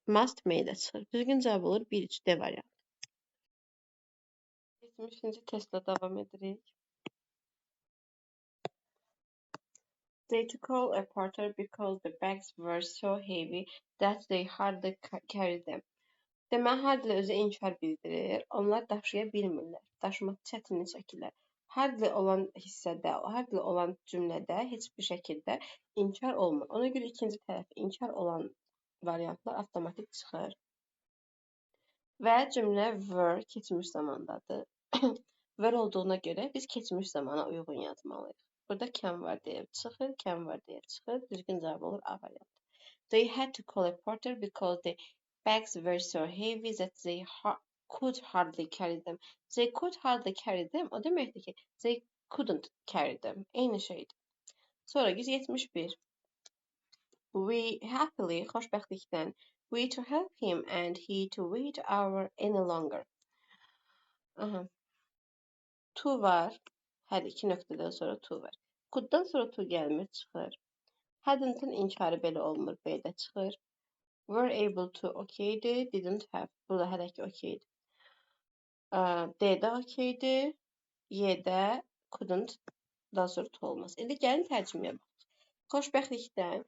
must, may də çıxır. Düzgün cavab olur 1-3 D variantı. 70-ci testlə davam edirik. They to call a porter because the bags were so heavy that they hardly carried them. Deməli, hardly özü inkar bildirir. Onlar daşıya bilmirlər. Daşımaq çətinlik çəkirlər. Hardly olan hissədə, hardly olan cümlədə heç bir şəkildə inkar olmur. Ona görə ikinci tərəf inkar olan variantlar avtomatik çıxır. Və cümlə were keçmiş zamandadır. Were olduğuna görə biz keçmiş zamana uyğun yazmalıyıq. Burada can var deyə çıxır, can var deyə çıxır. Düzgün cavab olur A variantı. They had to call a porter because the bags were so heavy that they could hardly carry them. They could hardly carry them. O deməkdir ki, they couldn't carry them. Eyni şeydir. Sonra 171. We happily, xoşbəxtlikdən, we to help him and he to wait hour any longer. Aha. To var. Hər iki nöqtədən sonra to var. Could'dan sonra to gəlmir, çıxır. Hadn't-ın inkarı belə olmur, B-də çıxır. Were able to okeydir, didn't have. Burada hələ ki okeydir. D-də okeydir, Y-də couldn't, daha sonra to olmaz. İndi gəlin tərcüməyə baxaq. Xoşbəxtlikdən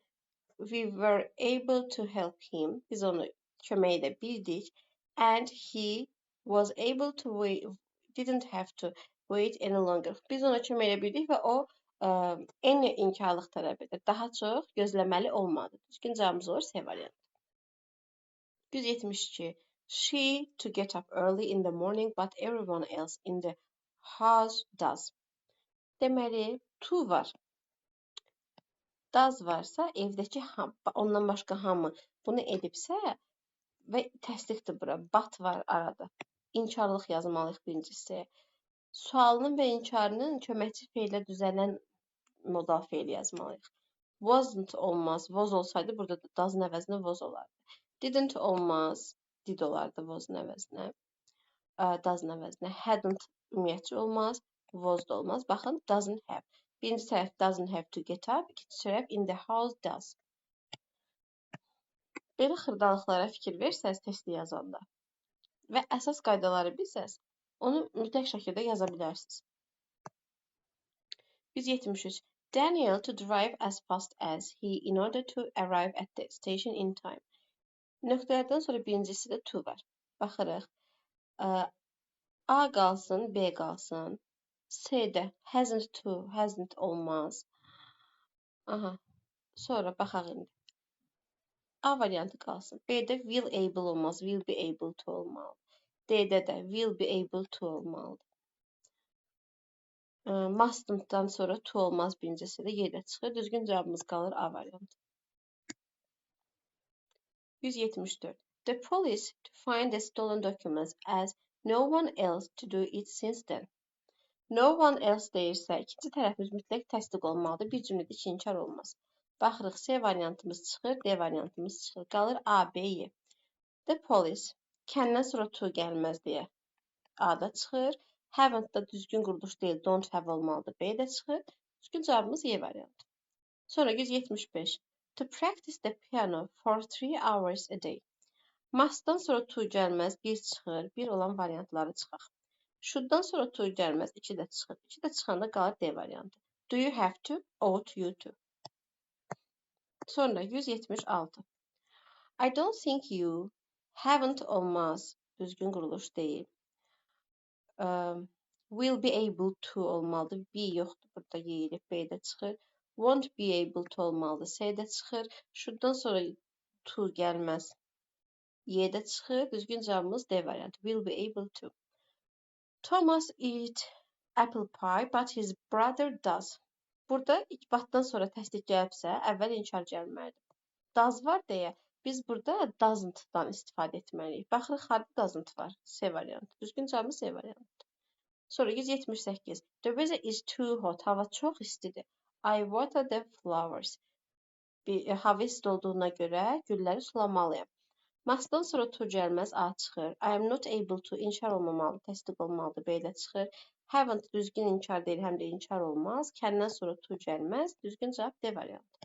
we were able to help him. Biz onu kömək edə bildik. And he was able to wait, didn't have to wait any longer. Biz ona kömək edə bildik və o eyni inkarlıq tələb edir. Daha çox gözləməli olmadı. Düzgün cavabımız olur C variantı. 172. She to get up early in the morning, but everyone else in the house does. Deməli, to var. Does varsa, evdəki ondan başqa hamı bunu edibsə və təsdiqdir bura. But var arada. İnkarlıq yazmalıyıq birincisi. Sualının və inkarının köməkçi feillə düzələn modal feili yazmalıyıq. Wasn't olmaz. Was olsaydı burada da does'ın əvəzinə was olardı. Didn't olmaz. Did olardı was'ın əvəzinə. Does'ın əvəzinə. Hadn't ümumiyyətcə olmaz. Was da olmaz. Baxın, doesn't have. Birinci tərəf doesn't have to get up, ikinci tərəf in the house does. Belə xırdalıqlara fikir versəniz testi yazanda və əsas qaydaları bilsəniz, onu mütləq şəkildə yaza bilərsiniz. 173. Daniel to drive as fast as he in order to arrive at the station in time. Nöqtələrdən sonra birincisi də to var. Baxırıq. A qalsın, B qalsın. C-də hasn't to, hasn't olmaz. Aha. Sonra baxaq indi. A variantı qalsın. B-də will able olmaz, will be able to olmalıdır. D-də də will be able to olmalıdır. Mustn't-dan sonra to olmaz birincisi də Y-də çıxır. Düzgün cavabımız qalır A variantı. 174. The police to find the stolen documents as no one else to do it since then. No one else deyirsə, ikinci tərəfimiz mütləq təsdiq olmalıdır. Bir cümlədə iki inkar olmaz. Baxırıq, C variantımız çıxır, D variantımız çıxır. Qalır A, B, Y. The police, can-dən sonra to gəlməz deyə A-da çıxır. Haven't da düzgün quruluş deyil, don't have olmalıdır. B-də çıxır. Düzgün cavabımız Y variantı. Sonra 175. To practice the piano for 3 hours a day. Must-dan sonra to gəlməz, 1 çıxır. 1 olan variantları çıxaq. Should-dan sonra to gəlməz, 2 də çıxır. 2 də çıxanda qalır D variantı. Do you have to? Ought you to? Sonra 176. I don't think you haven't olmaz. Düzgün quruluş deyil. Will be able to olmalıdır. Be yoxdur burada yeyilib. B-də çıxır. Won't be able to olmalıdır. C-də çıxır. Should-dan sonra to gəlməz. Y-də çıxır. Düzgün cavabımız D variantı. Will be able to. Thomas eat apple pie, but his brother does. Burada but-dan sonra təsdiq gəlibsə, əvvəl inkar gəlməlidir. Does var deyə biz burada doesn't-dan istifadə etməliyik. Baxırıq, harda doesn't var? C variantı. Düzgün cavabımız C variantıdır. Sonra 178. The weather is too hot. Hava çox istidir. I water the flowers. Hava isti olduğuna görə gülləri sulamalıyam. Must-dan sonra to gəlməz, A çıxır. I am not able to inkar olmamalı, təsdiq olmalıdır, B-də çıxır. Haven't düzgün inkar deyil, həm də inkar olmaz. Can-dən sonra to gəlməz. Düzgün cavab D variantı.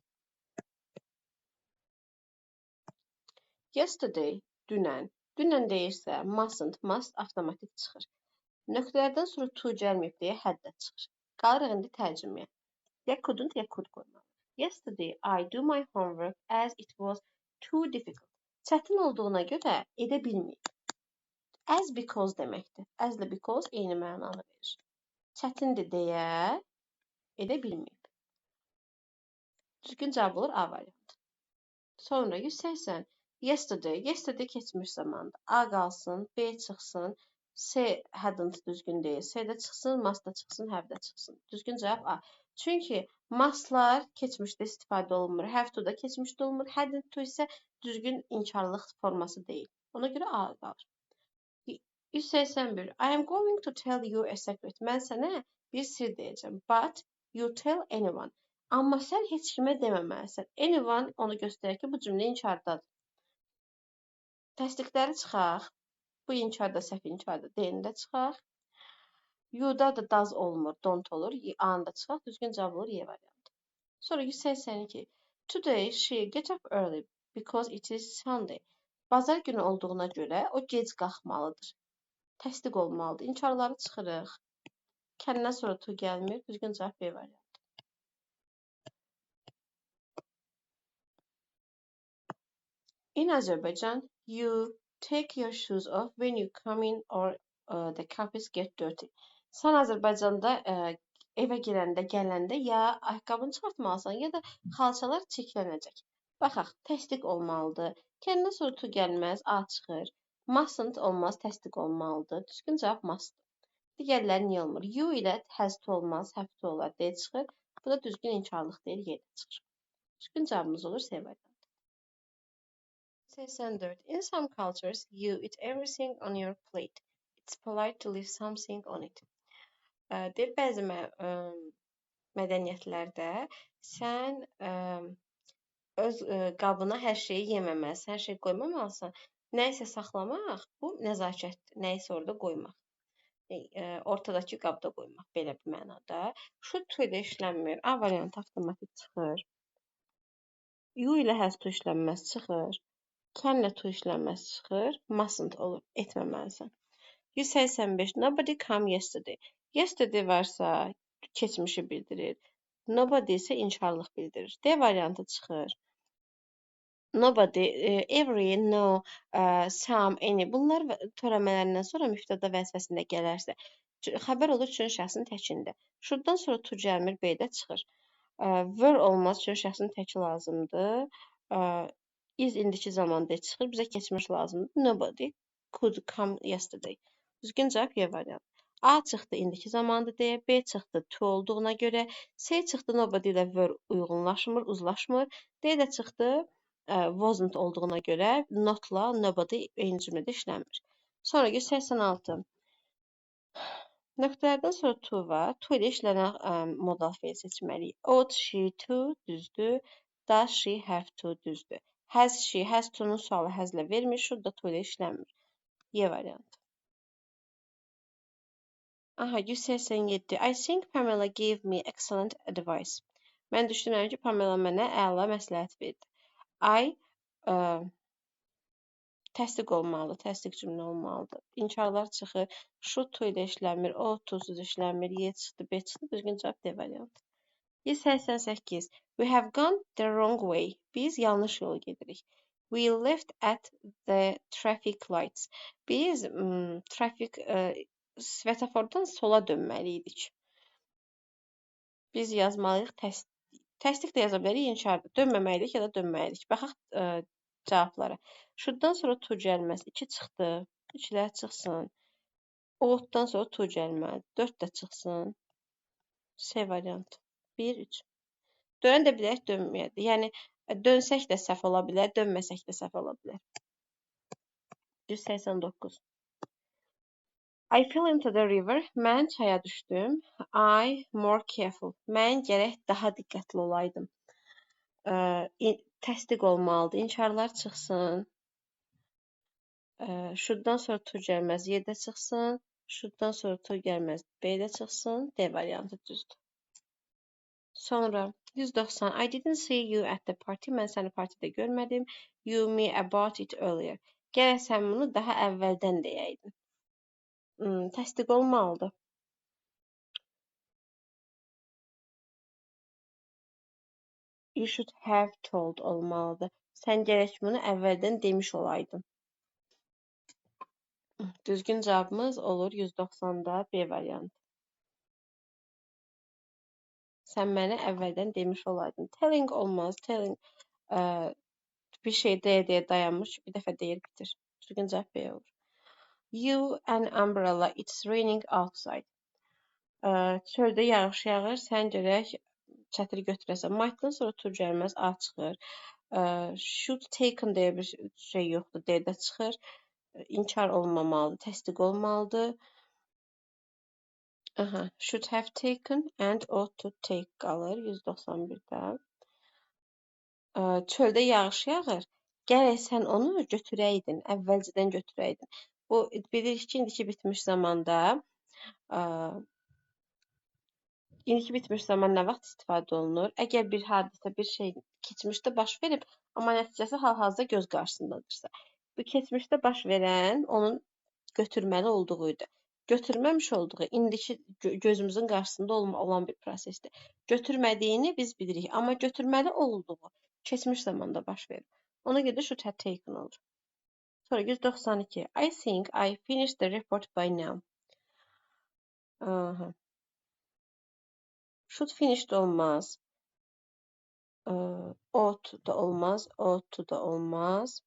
Yesterday, dünən. Dünən deyirsə, mustn't, must avtomatik çıxır. Nöqtələrdən sonra to gəlməyib deyə had də çıxır. Qalırıq indi tərcüməyə. Ya couldn't, ya could qoymalı. Yesterday, I do my homework as it was too difficult. Çətin olduğuna görə edə bilməyib. As because deməkdir. As ilə because eyni mənanı verir. Çətindir deyə edə bilməyib. Düzgün cavab olur A variantı. Sonra 180. Yesterday. Yesterday keçmiş zamandır. A qalsın, B çıxsın, C hadn't düzgün deyil. C də çıxsın, must da çıxsın, have də çıxsın. Düzgün cavab A. Çünki Mustlar keçmişdə istifadə olunmur. Have to da keçmişdə olunmur. Hadn't to isə düzgün inkarlıq forması deyil. Ona görə A qalır. 181. I am going to tell you a secret. Mən sənə bir sir deyəcəm. But you tell anyone. Amma sən heç kimə deməməlisən. Anyone onu göstərir ki, bu cümlə inkardadır. Təsdiqləri çıxaq. Bu inkarda, səhv inkarda. D-ni də çıxaq. You-da da does olmur, don't olur. A-nı da çıxaq. Düzgün cavab olur Y variantı. Sonra 182. Today she get up early because it is Sunday. Bazar günü olduğuna görə o gec qalxmalıdır. Təsdiq olmalıdır. İnkarları çıxırıq. Can-dən sonra to gəlmir. Düzgün cavab B variantı. In Azerbaijan, you take your shoes off when you come in or the carpets get dirty. Sən Azərbaycanda evə girəndə, gələndə ya ayaqqabını çıxartmalısan, ya da xalçalar çirklənəcək. Baxaq, təsdiq olmalıdır. Can-dən sonra to gəlməz, A çıxır. Mustn't olmaz, təsdiq olmalıdır. Düzgün cavab must. Digərləri niyə olmur? You ilə has to olmaz, have to olar, D çıxır. Bu da düzgün inkarlıq deyil, Y də çıxır. Düzgün cavabımız olur C variantı. 84. In some cultures, you eat everything on your plate. It's polite to leave something on it. Deyir, bəzi mədəniyyətlərdə sən öz qabına hər şeyi yeməməlisən, hər şeyi qoymamalısan. Nəyisə saxlamaq, bu nəzakətdir. Nəyisə orada qoymaq. Ortadakı qabda qoymaq, belə bir mənada. Should to ilə işlənmir. A variantı avtomatik çıxır. You ilə has to işlənməz, çıxır. Can ilə to işlənməz, çıxır. Mustn't olur, etməməlisən. 185. Nobody come yesterday. Yesterday varsa keçmişi bildirir. Nobody isə inkarlıq bildirir. D variantı çıxır. Nobody, every, no, some, any bunlar törəmələrindən sonra mübtəda vəzifəsində gələrsə, xəbər olur üçün şəxsin təkində. Should-dan sonra to gəlmir, B-də çıxır. Were olmaz, üçün şəxsin təki lazımdır. Is indiki zamanda çıxır, bizə keçmiş lazımdır. Nobody could come yesterday. Düzgün cavab Y variantı. A çıxdı indiki zamanda deyə, B çıxdı to olduğuna görə, C çıxdı nobody ilə were uyğunlaşmır, uzlaşmır, D də çıxdı wasn't olduğuna görə notla nobody eyni cümlədə işlənmir. Sonra 186. Nöqtələrdən sonra to var. To ilə işlənən modal feil seçməliyik. Ought she to düzdür. Does she have to düzdür. Has she, has to-nun sualı has ilə vermir. Should da to ilə işlənmir. Y variantı. Aha, 187. I think Pamela gave me excellent advice. Mən düşünürəm ki, Pamela mənə əla məsləhət verdi. I təsdiq olmalıdır, təsdiq cümlə olmalıdır. İnkarlar çıxır. Should to ilə işlənmir, o to-suz işlənmir, Y çıxdı, B çıxdı. Düzgün cavab D variantı. 188. We have gone the wrong way. Biz yanlış yol gedirik. We left at the traffic lights. Biz trafik svetofordan sola dönməli idik. Biz yazmalıyıq təsdiq. Təsdiq də yaza bilərik, inkar da. Dönməməliyik ya da dönməliyik. Baxaq cavablara. Should-dan sonra to gəlməz. 2 çıxdı. 2-lər çıxsın. Ought-dan sonra to gəlməlidir. 4 də çıxsın. C variantı. 1, 3. Dönə də bilərik, dönməyə də. Yəni, dönsək də səhv ola bilər, dönməsək də səhv ola bilər. 189. I fell into the river. Mən çaya düşdüm. I more careful. Mən gərək daha diqqətli olaydım. Təsdiq olmalıdır. İnkarlar çıxsın. Should-dan sonra to gəlməz, Y də çıxsın. Should-dan sonra to gəlməz, B də çıxsın. D variantı düzdür. Sonra 190. I didn't see you at the party. Mən səni partidə görmədim. You me about it earlier. Gərək sən bunu daha əvvəldən deyəydin. Təsdiq olmalıdır. You should have told olmalıdır. Sən gərək bunu əvvəldən demiş olaydın. Düzgün cavabımız olur 190-da B variantı. Sən mənə əvvəldən demiş olaydın. Telling olmaz. Telling bir şey deyə-deyə dayanmış, bir dəfə deyir, bitir. Düzgün cavab B olur. You an umbrella. It's raining outside. Çöldə yağış yağır. Sən gərək Çətir götürəsən. Might'dan sonra to gəlməz, A çıxır. Should taken deyə bir şey yoxdur, D-də çıxır. İnkar olmamalıdır, təsdiq olmalıdır. Aha, should have taken and ought to take qalır 191-də. Çöldə yağış yağır. Gərək sən onu götürəydin, əvvəlcədən götürəydin. Bu bilirik ki, indiki bitmiş zamanda indiki bitmiş zaman nə vaxt istifadə olunur? Əgər bir hadisə, bir şey keçmişdə baş verib, amma nəticəsi hal-hazırda göz qarşısındadırsa, bu keçmişdə baş verən onun götürməli olduğu idi. Götürməmiş olduğu indiki gözümüzün qarşısında olan bir prosesdir. Götürmədiyini biz bilirik, amma götürməli olduğu keçmiş zamanda baş verib. Ona görə də should have taken olur. Sonra 192. I think I finished the report by now. Aha. Should finished olmaz. Ought da olmaz. Ought to da olmaz.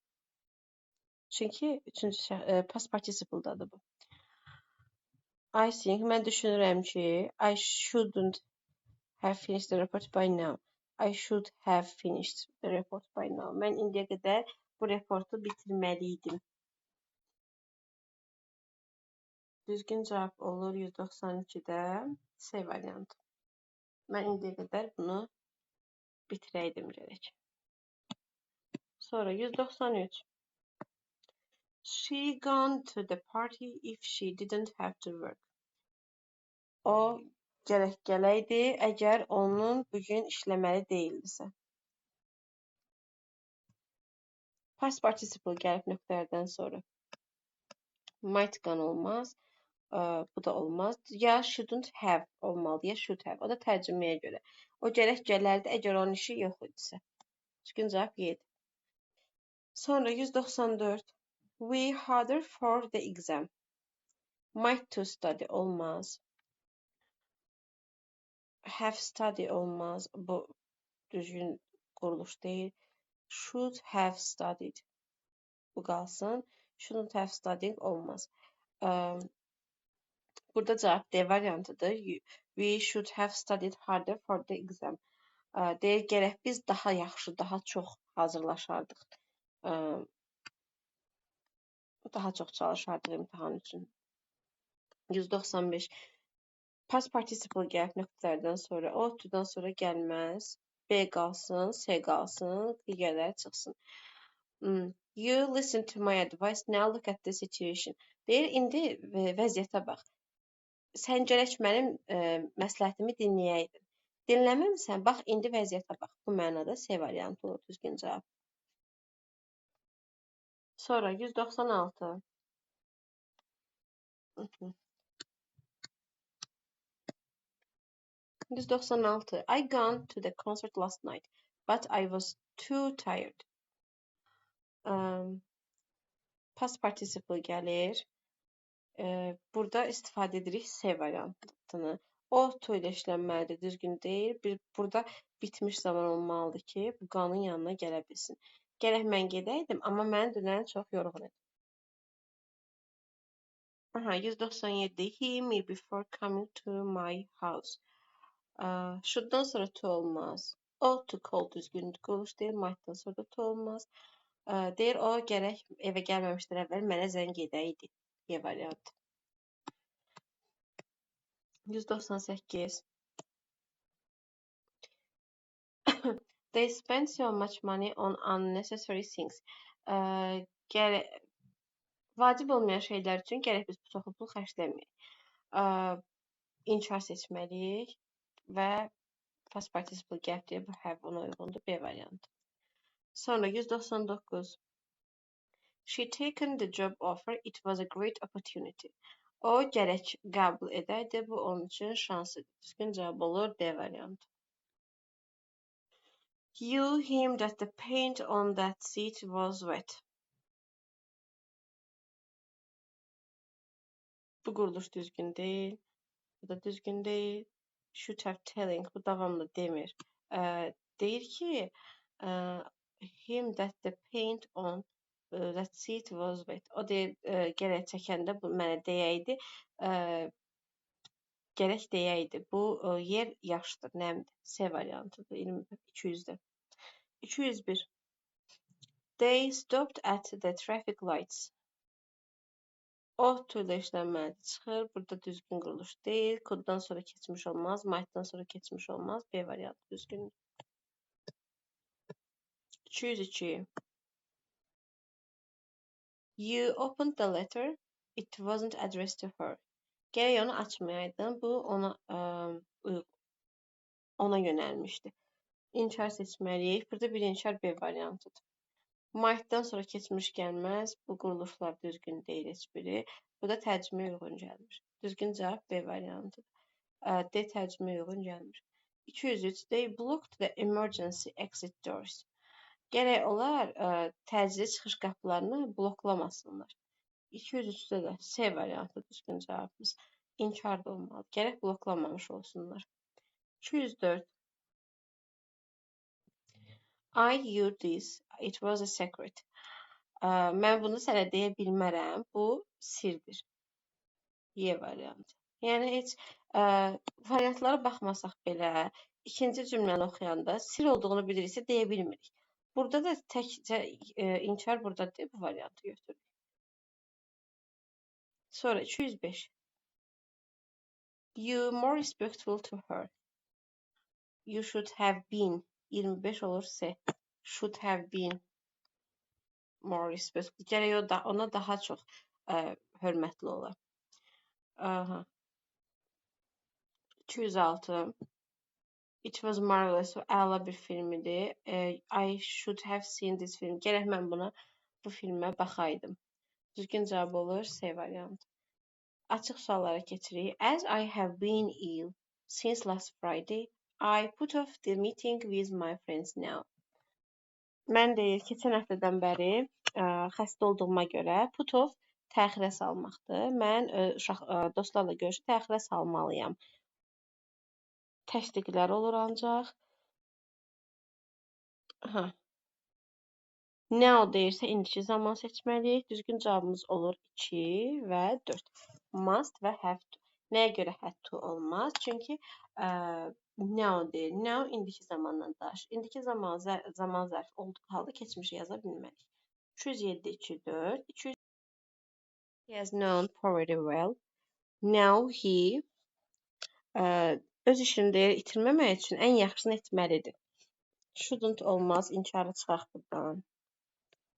Çünki üçüncü past participle-dadır bu. I think, mən düşünürəm ki, I shouldn't have finished the report by now. I should have finished the report by now. Mən indiyə qədər bu reportu bitirməli idim. Düzgün cavab olur 192-də C variantı. Mən indiyə qədər bunu bitirəydim gərək. Sonra 193. She gone to the party if she didn't have to work. O gərək gələydi, əgər onun bugün işləməli deyildisə. Past participle gəlib nöqtələrdən sonra. Might gone olmaz. Bu da olmaz. Ya shouldn't have olmalıdır, ya should have. O da tərcüməyə görə. O gərək gələrdi, əgər onun işi yox idisə. Düzgün cavab 7. Sonra 194. We harder for the exam. Might to study olmaz. Have study olmaz. Bu düzgün quruluş deyil. Should have studied. Bu qalsın. Shouldn't have studied olmaz. Burada cavab D variantıdır. We should have studied harder for the exam. Deyir, gərək biz daha yaxşı, daha çox hazırlaşardıq. Daha çox çalışardıq imtahan üçün. 195. Past participle gəlib nöqtələrdən sonra, ought to-dan sonra gəlməz. B qalsın, C qalsın, digərləri çıxsın. You listen to my advice, now look at the situation. Deyir, indi vəziyyətə bax. Sən gərək mənim məsləhətimi dinləyəydin. Dinləməmsən, bax, indi vəziyyətə bax. Bu mənada C variantı olur düzgün cavab. Sonra 196. 196. I gone to the concert last night, but I was too tired. Past participle gəlir. Burada istifadə edirik C variantını. O to ilə işlənməlidir, düzgün deyil. Burada bitmiş zaman olmalıdır ki, bu qanın yanına gələ bilsin. Gərək mən gedəydim, amma mən dünən çox yorğun idim. Aha, 197. He me before coming to my house. Should'dan sonra to olmaz. Ought to call düzgün quruluş deyil, might'dan sonra da to olmaz. Deyir, o gərək evə gəlməmişdən əvvəl mənə zəng edəydi. Y variantı. 198. They spend so much money on unnecessary things. Vacib olmayan şeylər üçün gərək biz çoxlu pul xərcləməyək. İnkar seçməliyik və past participle gəlib deyə bu have ona uyğundur. B variantı. Sonra 199. She taken the job offer. It was a great opportunity. O gərək qəbul edəydi. Bu onun üçün şans idi. Düzgün cavab olur D variantı. You him that the paint on that seat was wet. Bu quruluş düzgün deyil. Bu da düzgün deyil. Should have telling. Bu davamlı demir. Deyir ki, him that the paint on that seat was wet. O deyir, gərək çəkəndə bu mənə deyəydi. Gərək deyəydi. Bu yer yaşdır, nəmdir. C variantıdır 200-də. 201. They stopped at the traffic lights. Ought to ilə işlənməlidir. Çıxır. Burada düzgün quruluş deyil. Could-dan sonra keçmiş olmaz. Might-dan sonra keçmiş olmaz. B variantı düzgündür. 202. You opened the letter. It wasn't addressed to her. Gərək onu açmayaydın. Bu ona yönəlmişdi. İnkar seçməliyik. Burada bir inkar B variantıdır. Might-dan sonra keçmiş gəlməz. Bu quruluşlar düzgün deyil heç biri. Bu da tərcüməyə uyğun gəlmir. Düzgün cavab B variantıdır. D tərcüməyə uyğun gəlmir. 203. They blocked the emergency exit doors. Gərək onlar təcili çıxış qapılarını bloklamasınlar. 203-də də C variantı düzgün cavabımız. İnkar da olmalıdır. Gərək bloklamamış olsunlar. 204. I you this. It was a secret. Mən bunu sənə deyə bilmərəm. Bu sirdir. Y variantı. Yəni heç variantlara baxmasaq belə ikinci cümləni oxuyanda sir olduğunu biliriksə deyə bilmirik. Burada da təkcə inkar buradadır. Bu variantı götürürük. Sonra 205. You more respectful to her. You should have been. 25 olur C. Should have been more respectful. Gərək o da ona daha çox hörmətli ola. Aha. 206. It was marvelous. Əla bir film idi. I should have seen this film. Gərək mən bu filmə baxaydım. Düzgün cavab olur C variantı. Açıq suallara keçirik. As I have been ill since last Friday, I put off the meeting with my friends now. Mən deyir, keçən həftədən bəri xəstə olduğuma görə put off təxirə salmaqdır. Mən dostlarla görüşü təxirə salmalıyam. Təsdiqlər olur ancaq. Aha. Now deyirsə indiki zaman seçməliyik. Düzgün cavabımız olur 2 və 4. Must və have to. Nəyə görə had to olmaz? Çünki now deyir. Now indiki zamandan danışır. İndiki zaman, zaman zərfi olduğu halda keçmişi yaza bilmərik. 207, 2, 4. 200. He has known poverty well. Now he öz işini deyir, itirməmək üçün ən yaxşısını etməlidir. Shouldn't olmaz. İnkarı çıxaq buradan.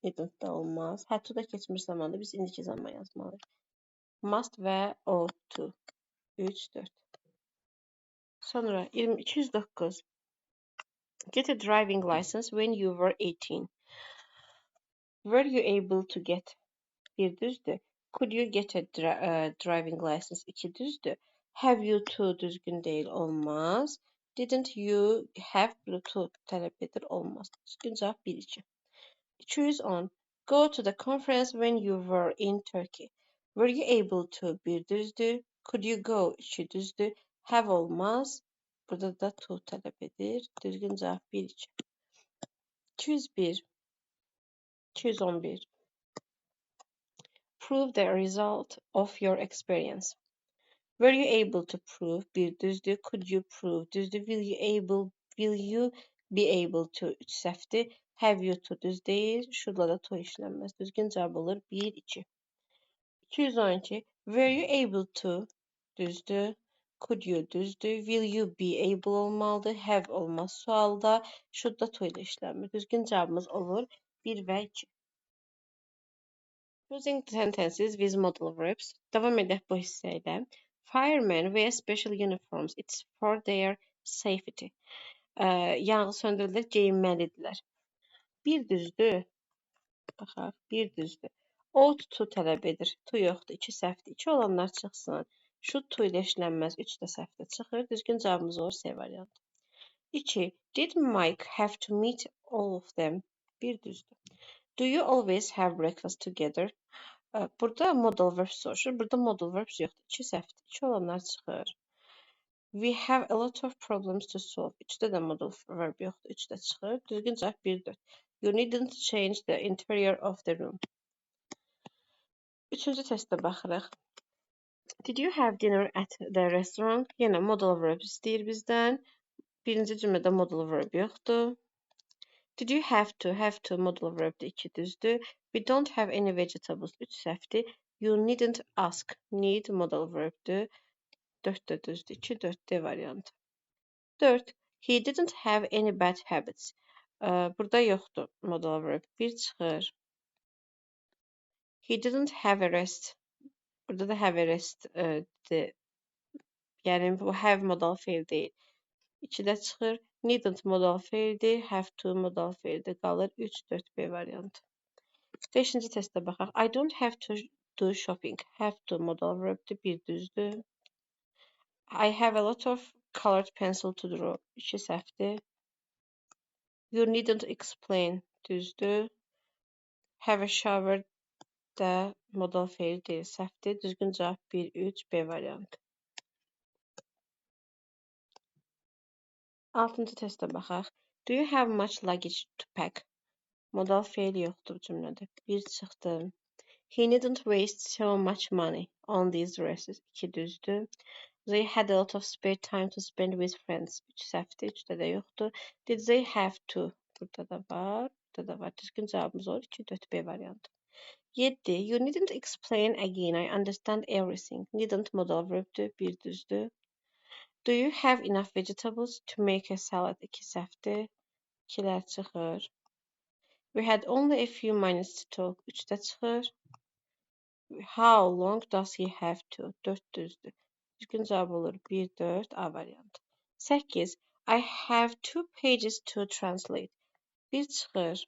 Needn't da olmaz. Had to da keçmiş zamanda biz indiki zaman yazmalıyıq. Must və ought to. 3, 4. Sonra 209. Get a driving license when you were 18. Were you able to get? Bir düzdür. Could you get a driving license? İki düzdür. Have you to düzgün deyil, olmaz. Didn't you have to tələb edir, olmaz. Düzgün cavab 1, 2. 210. Go to the conference when you were in Turkey. Were you able to? Bir düzdür. Could you go? İki düzdür. Have olmaz. Burada da to tələb edir. Düzgün cavab 1, 2. 201. 211. Prove the result of your experience. Were you able to prove? Bir düzdür. Could you prove? Düzdür. Will you be able to? Üç səhvdir. Have you to düz deyil. Should'la da to işlənməz. Düzgün cavab olur 1, 2. 212. Were you able to? Düzdür. Could you düzdür. Will you be able olmalıdır. Have olmaz sualda. Should da to ilə işlənmir. Düzgün cavabımız olur 1 və 2. Choosing sentences with modal verbs. Davam edək bu hissə ilə. Firemen wear special uniforms. It's for their safety. Yanğın söndürücülər geyinməlidirlər. Bir düzdür. Baxaq, bir düzdür. Ought to tələb edir. To yoxdur. İki səhvdir. İki olanlar çıxsın. Should to ilə işlənməz. Üç də səhvdir. Çıxır. Düzgün cavabımız olur C variantı. 2. Did Mike have to meet all of them? Bir düzdür. Do you always have breakfast together? Burada modal verbs soruşur. Burada modal verbs yoxdur. İki səhvdir. İki olanlar çıxır. We have a lot of problems to solve. Üçdə də modal verb yoxdur. Üç də çıxır. Düzgün cavab 1, 4. You needn't change the interior of the room. Üçüncü testə baxırıq. Did you have dinner at the restaurant? Yenə modal verb istəyir bizdən. Birinci cümlədə modal verb yoxdur. Did you have to? Have to modal verbdir, 2 düzdür. We don't have any vegetables, 3 səhvdir. You needn't ask. Need modal verbdir. 4 də düzdür. 2, 4 D variantı. 4. He didn't have any bad habits. Burada yoxdur modal verb. 1 çıxır. He didn't have a rest. Burada da have a rest. Yəni bu have modal feil deyil. 2 də çıxır. Needn't modal feildir. Have to modal feildir. Qalır 3, 4 B variantı. 5-ci testə baxaq. I don't have to do shopping. Have to modal verbdir. 1 düzdür. I have a lot of colored pencil to draw. 2 səhvdir. You needn't explain. Düzdür. Have a shower da modal feil deyil, səhvdir. Düzgün cavab 1, 3, B variantı. 6-cı testə baxaq. Do you have much luggage to pack? Modal feil yoxdur cümlədə. 1 çıxdı. He needn't waste so much money on these dresses. 2 düzdür. They had a lot of spare time to spend with friends. 3 səhvdir, 3-də də yoxdur. Did they have to? Burada da var, burada da var. Düzgün cavabımız olur. 2, 4 B variantı. 7. You needn't explain again. I understand everything. Needn't modal verbdir. 1 düzdür. Do you have enough vegetables to make a salad? 2 səhvdir. 2-lər çıxır. We had only a few minutes to talk. 3-də çıxır. How long does he have to? 4 düzdür. Düzgün cavab olur 1, 4, A variantı. 8. I have 2 pages to translate. 1 çıxır.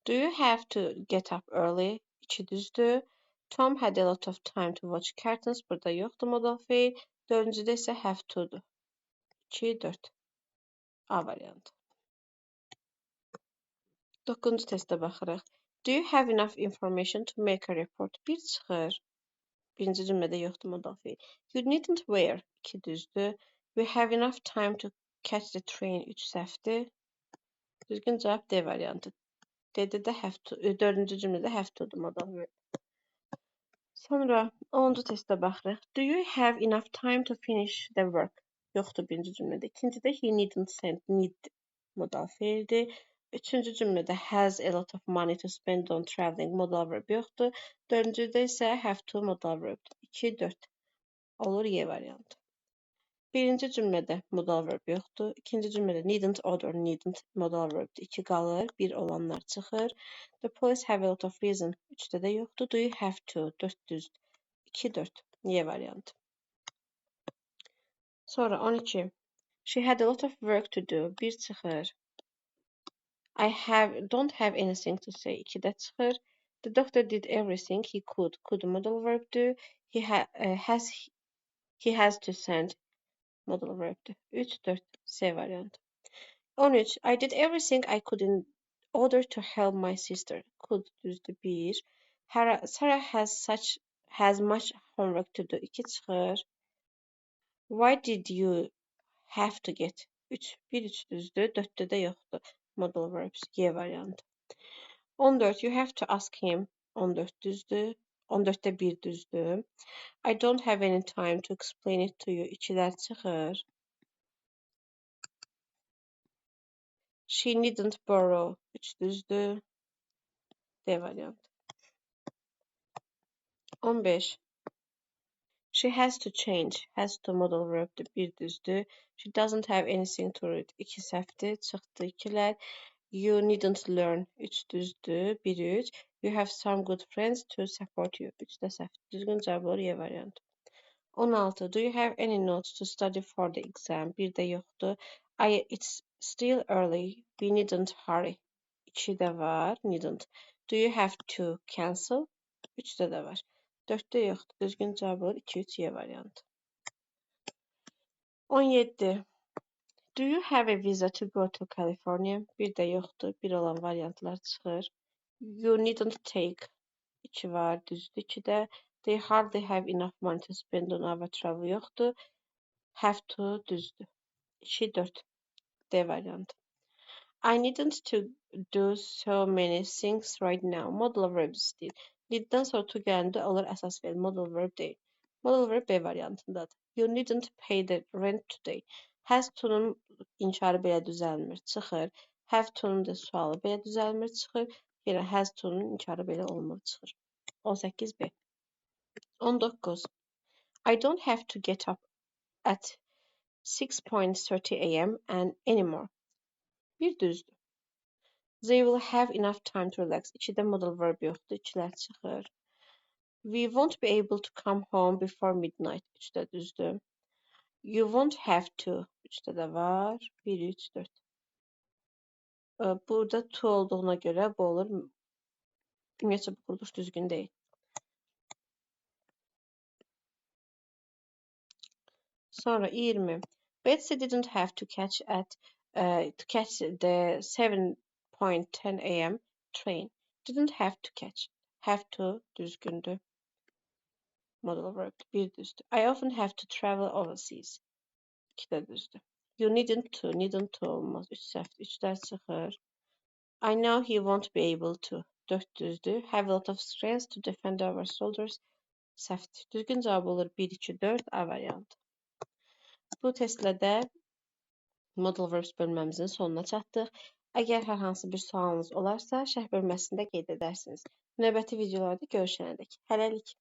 Do you have to get up early? 2 düzdür. Tom had a lot of time to watch cartoons. Burada yoxdur modal feil. Dördüncüdə isə have to'dur. 2, 4. A variantı. 9-cu testə baxırıq. Do you have enough information to make a report? 1 çıxır. Birinci cümlədə yoxdur modal feil. You needn't wear. 2 düzdür. We have enough time to catch the train. 3 səhvdir. Düzgün cavab D variantı. D-də də have to, dördüncü cümlədə have to'dur modal verb. Sonra 10-cu testə baxırıq. Do you have enough time to finish the work? Yoxdur birinci cümlədə. İkincidə he needn't send, need modal feildir. Üçüncü cümlədə has a lot of money to spend on traveling modal verb yoxdur. Dördüncüdə isə have to modal verbdir. 2, 4 olur Y variantı. Birinci cümlədə modal verb yoxdur. İkinci cümlədə needn't order, needn't modal verbdir. 2 qalır, 1 olanlar çıxır. The police have a lot of reason. 3-də də yoxdur. Do you have to? 4 düzdür. 2, 4. Y variantı. Sonra 12. She had a lot of work to do. 1 çıxır. I don't have anything to say. 2-də çıxır. The doctor did everything he could. Could modal verbdir. He has to send modal verbdir. 3, 4, C variantı. 13. I did everything I could in order to help my sister. Could düzdür 1. Sarah has much homework to do. 2 çıxır. Why did you have to get? 3. 1, 3 düzdür. 4-də də yoxdur. Modal verbs. Y variantı. 14. You have to ask him. 14 düzdür. 14-də 1 düzdür. I don't have any time to explain it to you. 2-lər çıxır. She needn't borrow. 3 düzdür. D variantı. 15. She has to change. Has to modal verbdir. 1 düzdür. She doesn't have anything to read. 2 səhvdir. Çıxdı 2-lər. You needn't learn. 3 düzdür. 1, 3. You have some good friends to support you. 3 də səhvdir. Düzgün cavab olur Y variantı. 16. Do you have any notes to study for the exam? 1 də yoxdur. It's still early. We needn't hurry. 2 də var. Needn't. Do you have to cancel? 3-də də var. 4-də yoxdur. Düzgün cavab olur 2, 3 Y variantı. 17. Do you have a visa to go to California? 1 də yoxdur. 1 olan variantlar çıxır. You needn't take. 2 var. Düzdür. 2-də. They hardly have enough money to spend on our travel. Yoxdur. Have to düzdür. 2, 4. D variantı. I needn't to do so many things right now. Modal verb istəyir. Needdən sonra to gələndə olur əsas feil. Modal verb deyil. Modal verb B variantındadır. You needn't pay the rent today. Has to-nun inkarı belə düzəlmir, çıxır. Have to-nun da sualı belə düzəlmir, çıxır. Yenə has to-nun inkarı belə olmur, çıxır. 18B. 19. I don't have to get up at 6:30 a.m. and anymore. Bir düzdür. They will have enough time to relax. 2-də modal verb yoxdur, 2-lər çıxır. We won't be able to come home before midnight. 3-də düzdür. You won't have to. 3-də də var. 1, 3, 4. Burada to olduğuna görə bu olur. Ümumiyyətcə bu quruluş düzgün deyil. Sonra 20. Betsy didn't have to catch the 7:10 a.m. train. Didn't have to catch. Have to düzgündür. Modal verb bir düzdür. I often have to travel overseas. 2 də düzdür. You needn't to. Needn't to olmaz. 3 səhvdir. 3-lər çıxır. I know he won't be able to. 4 düzdür. Have a lot of strength to defend our soldiers. Səhvdir. Düzgün cavab olur 1, 2, 4 A variantı. Bu testlə də modal verbs bölməmizin sonuna çatdıq. Əgər hər hansı bir sualınız olarsa, şərh bölməsində qeyd edərsiniz. Növbəti videolarda görüşənədək. Hələlik.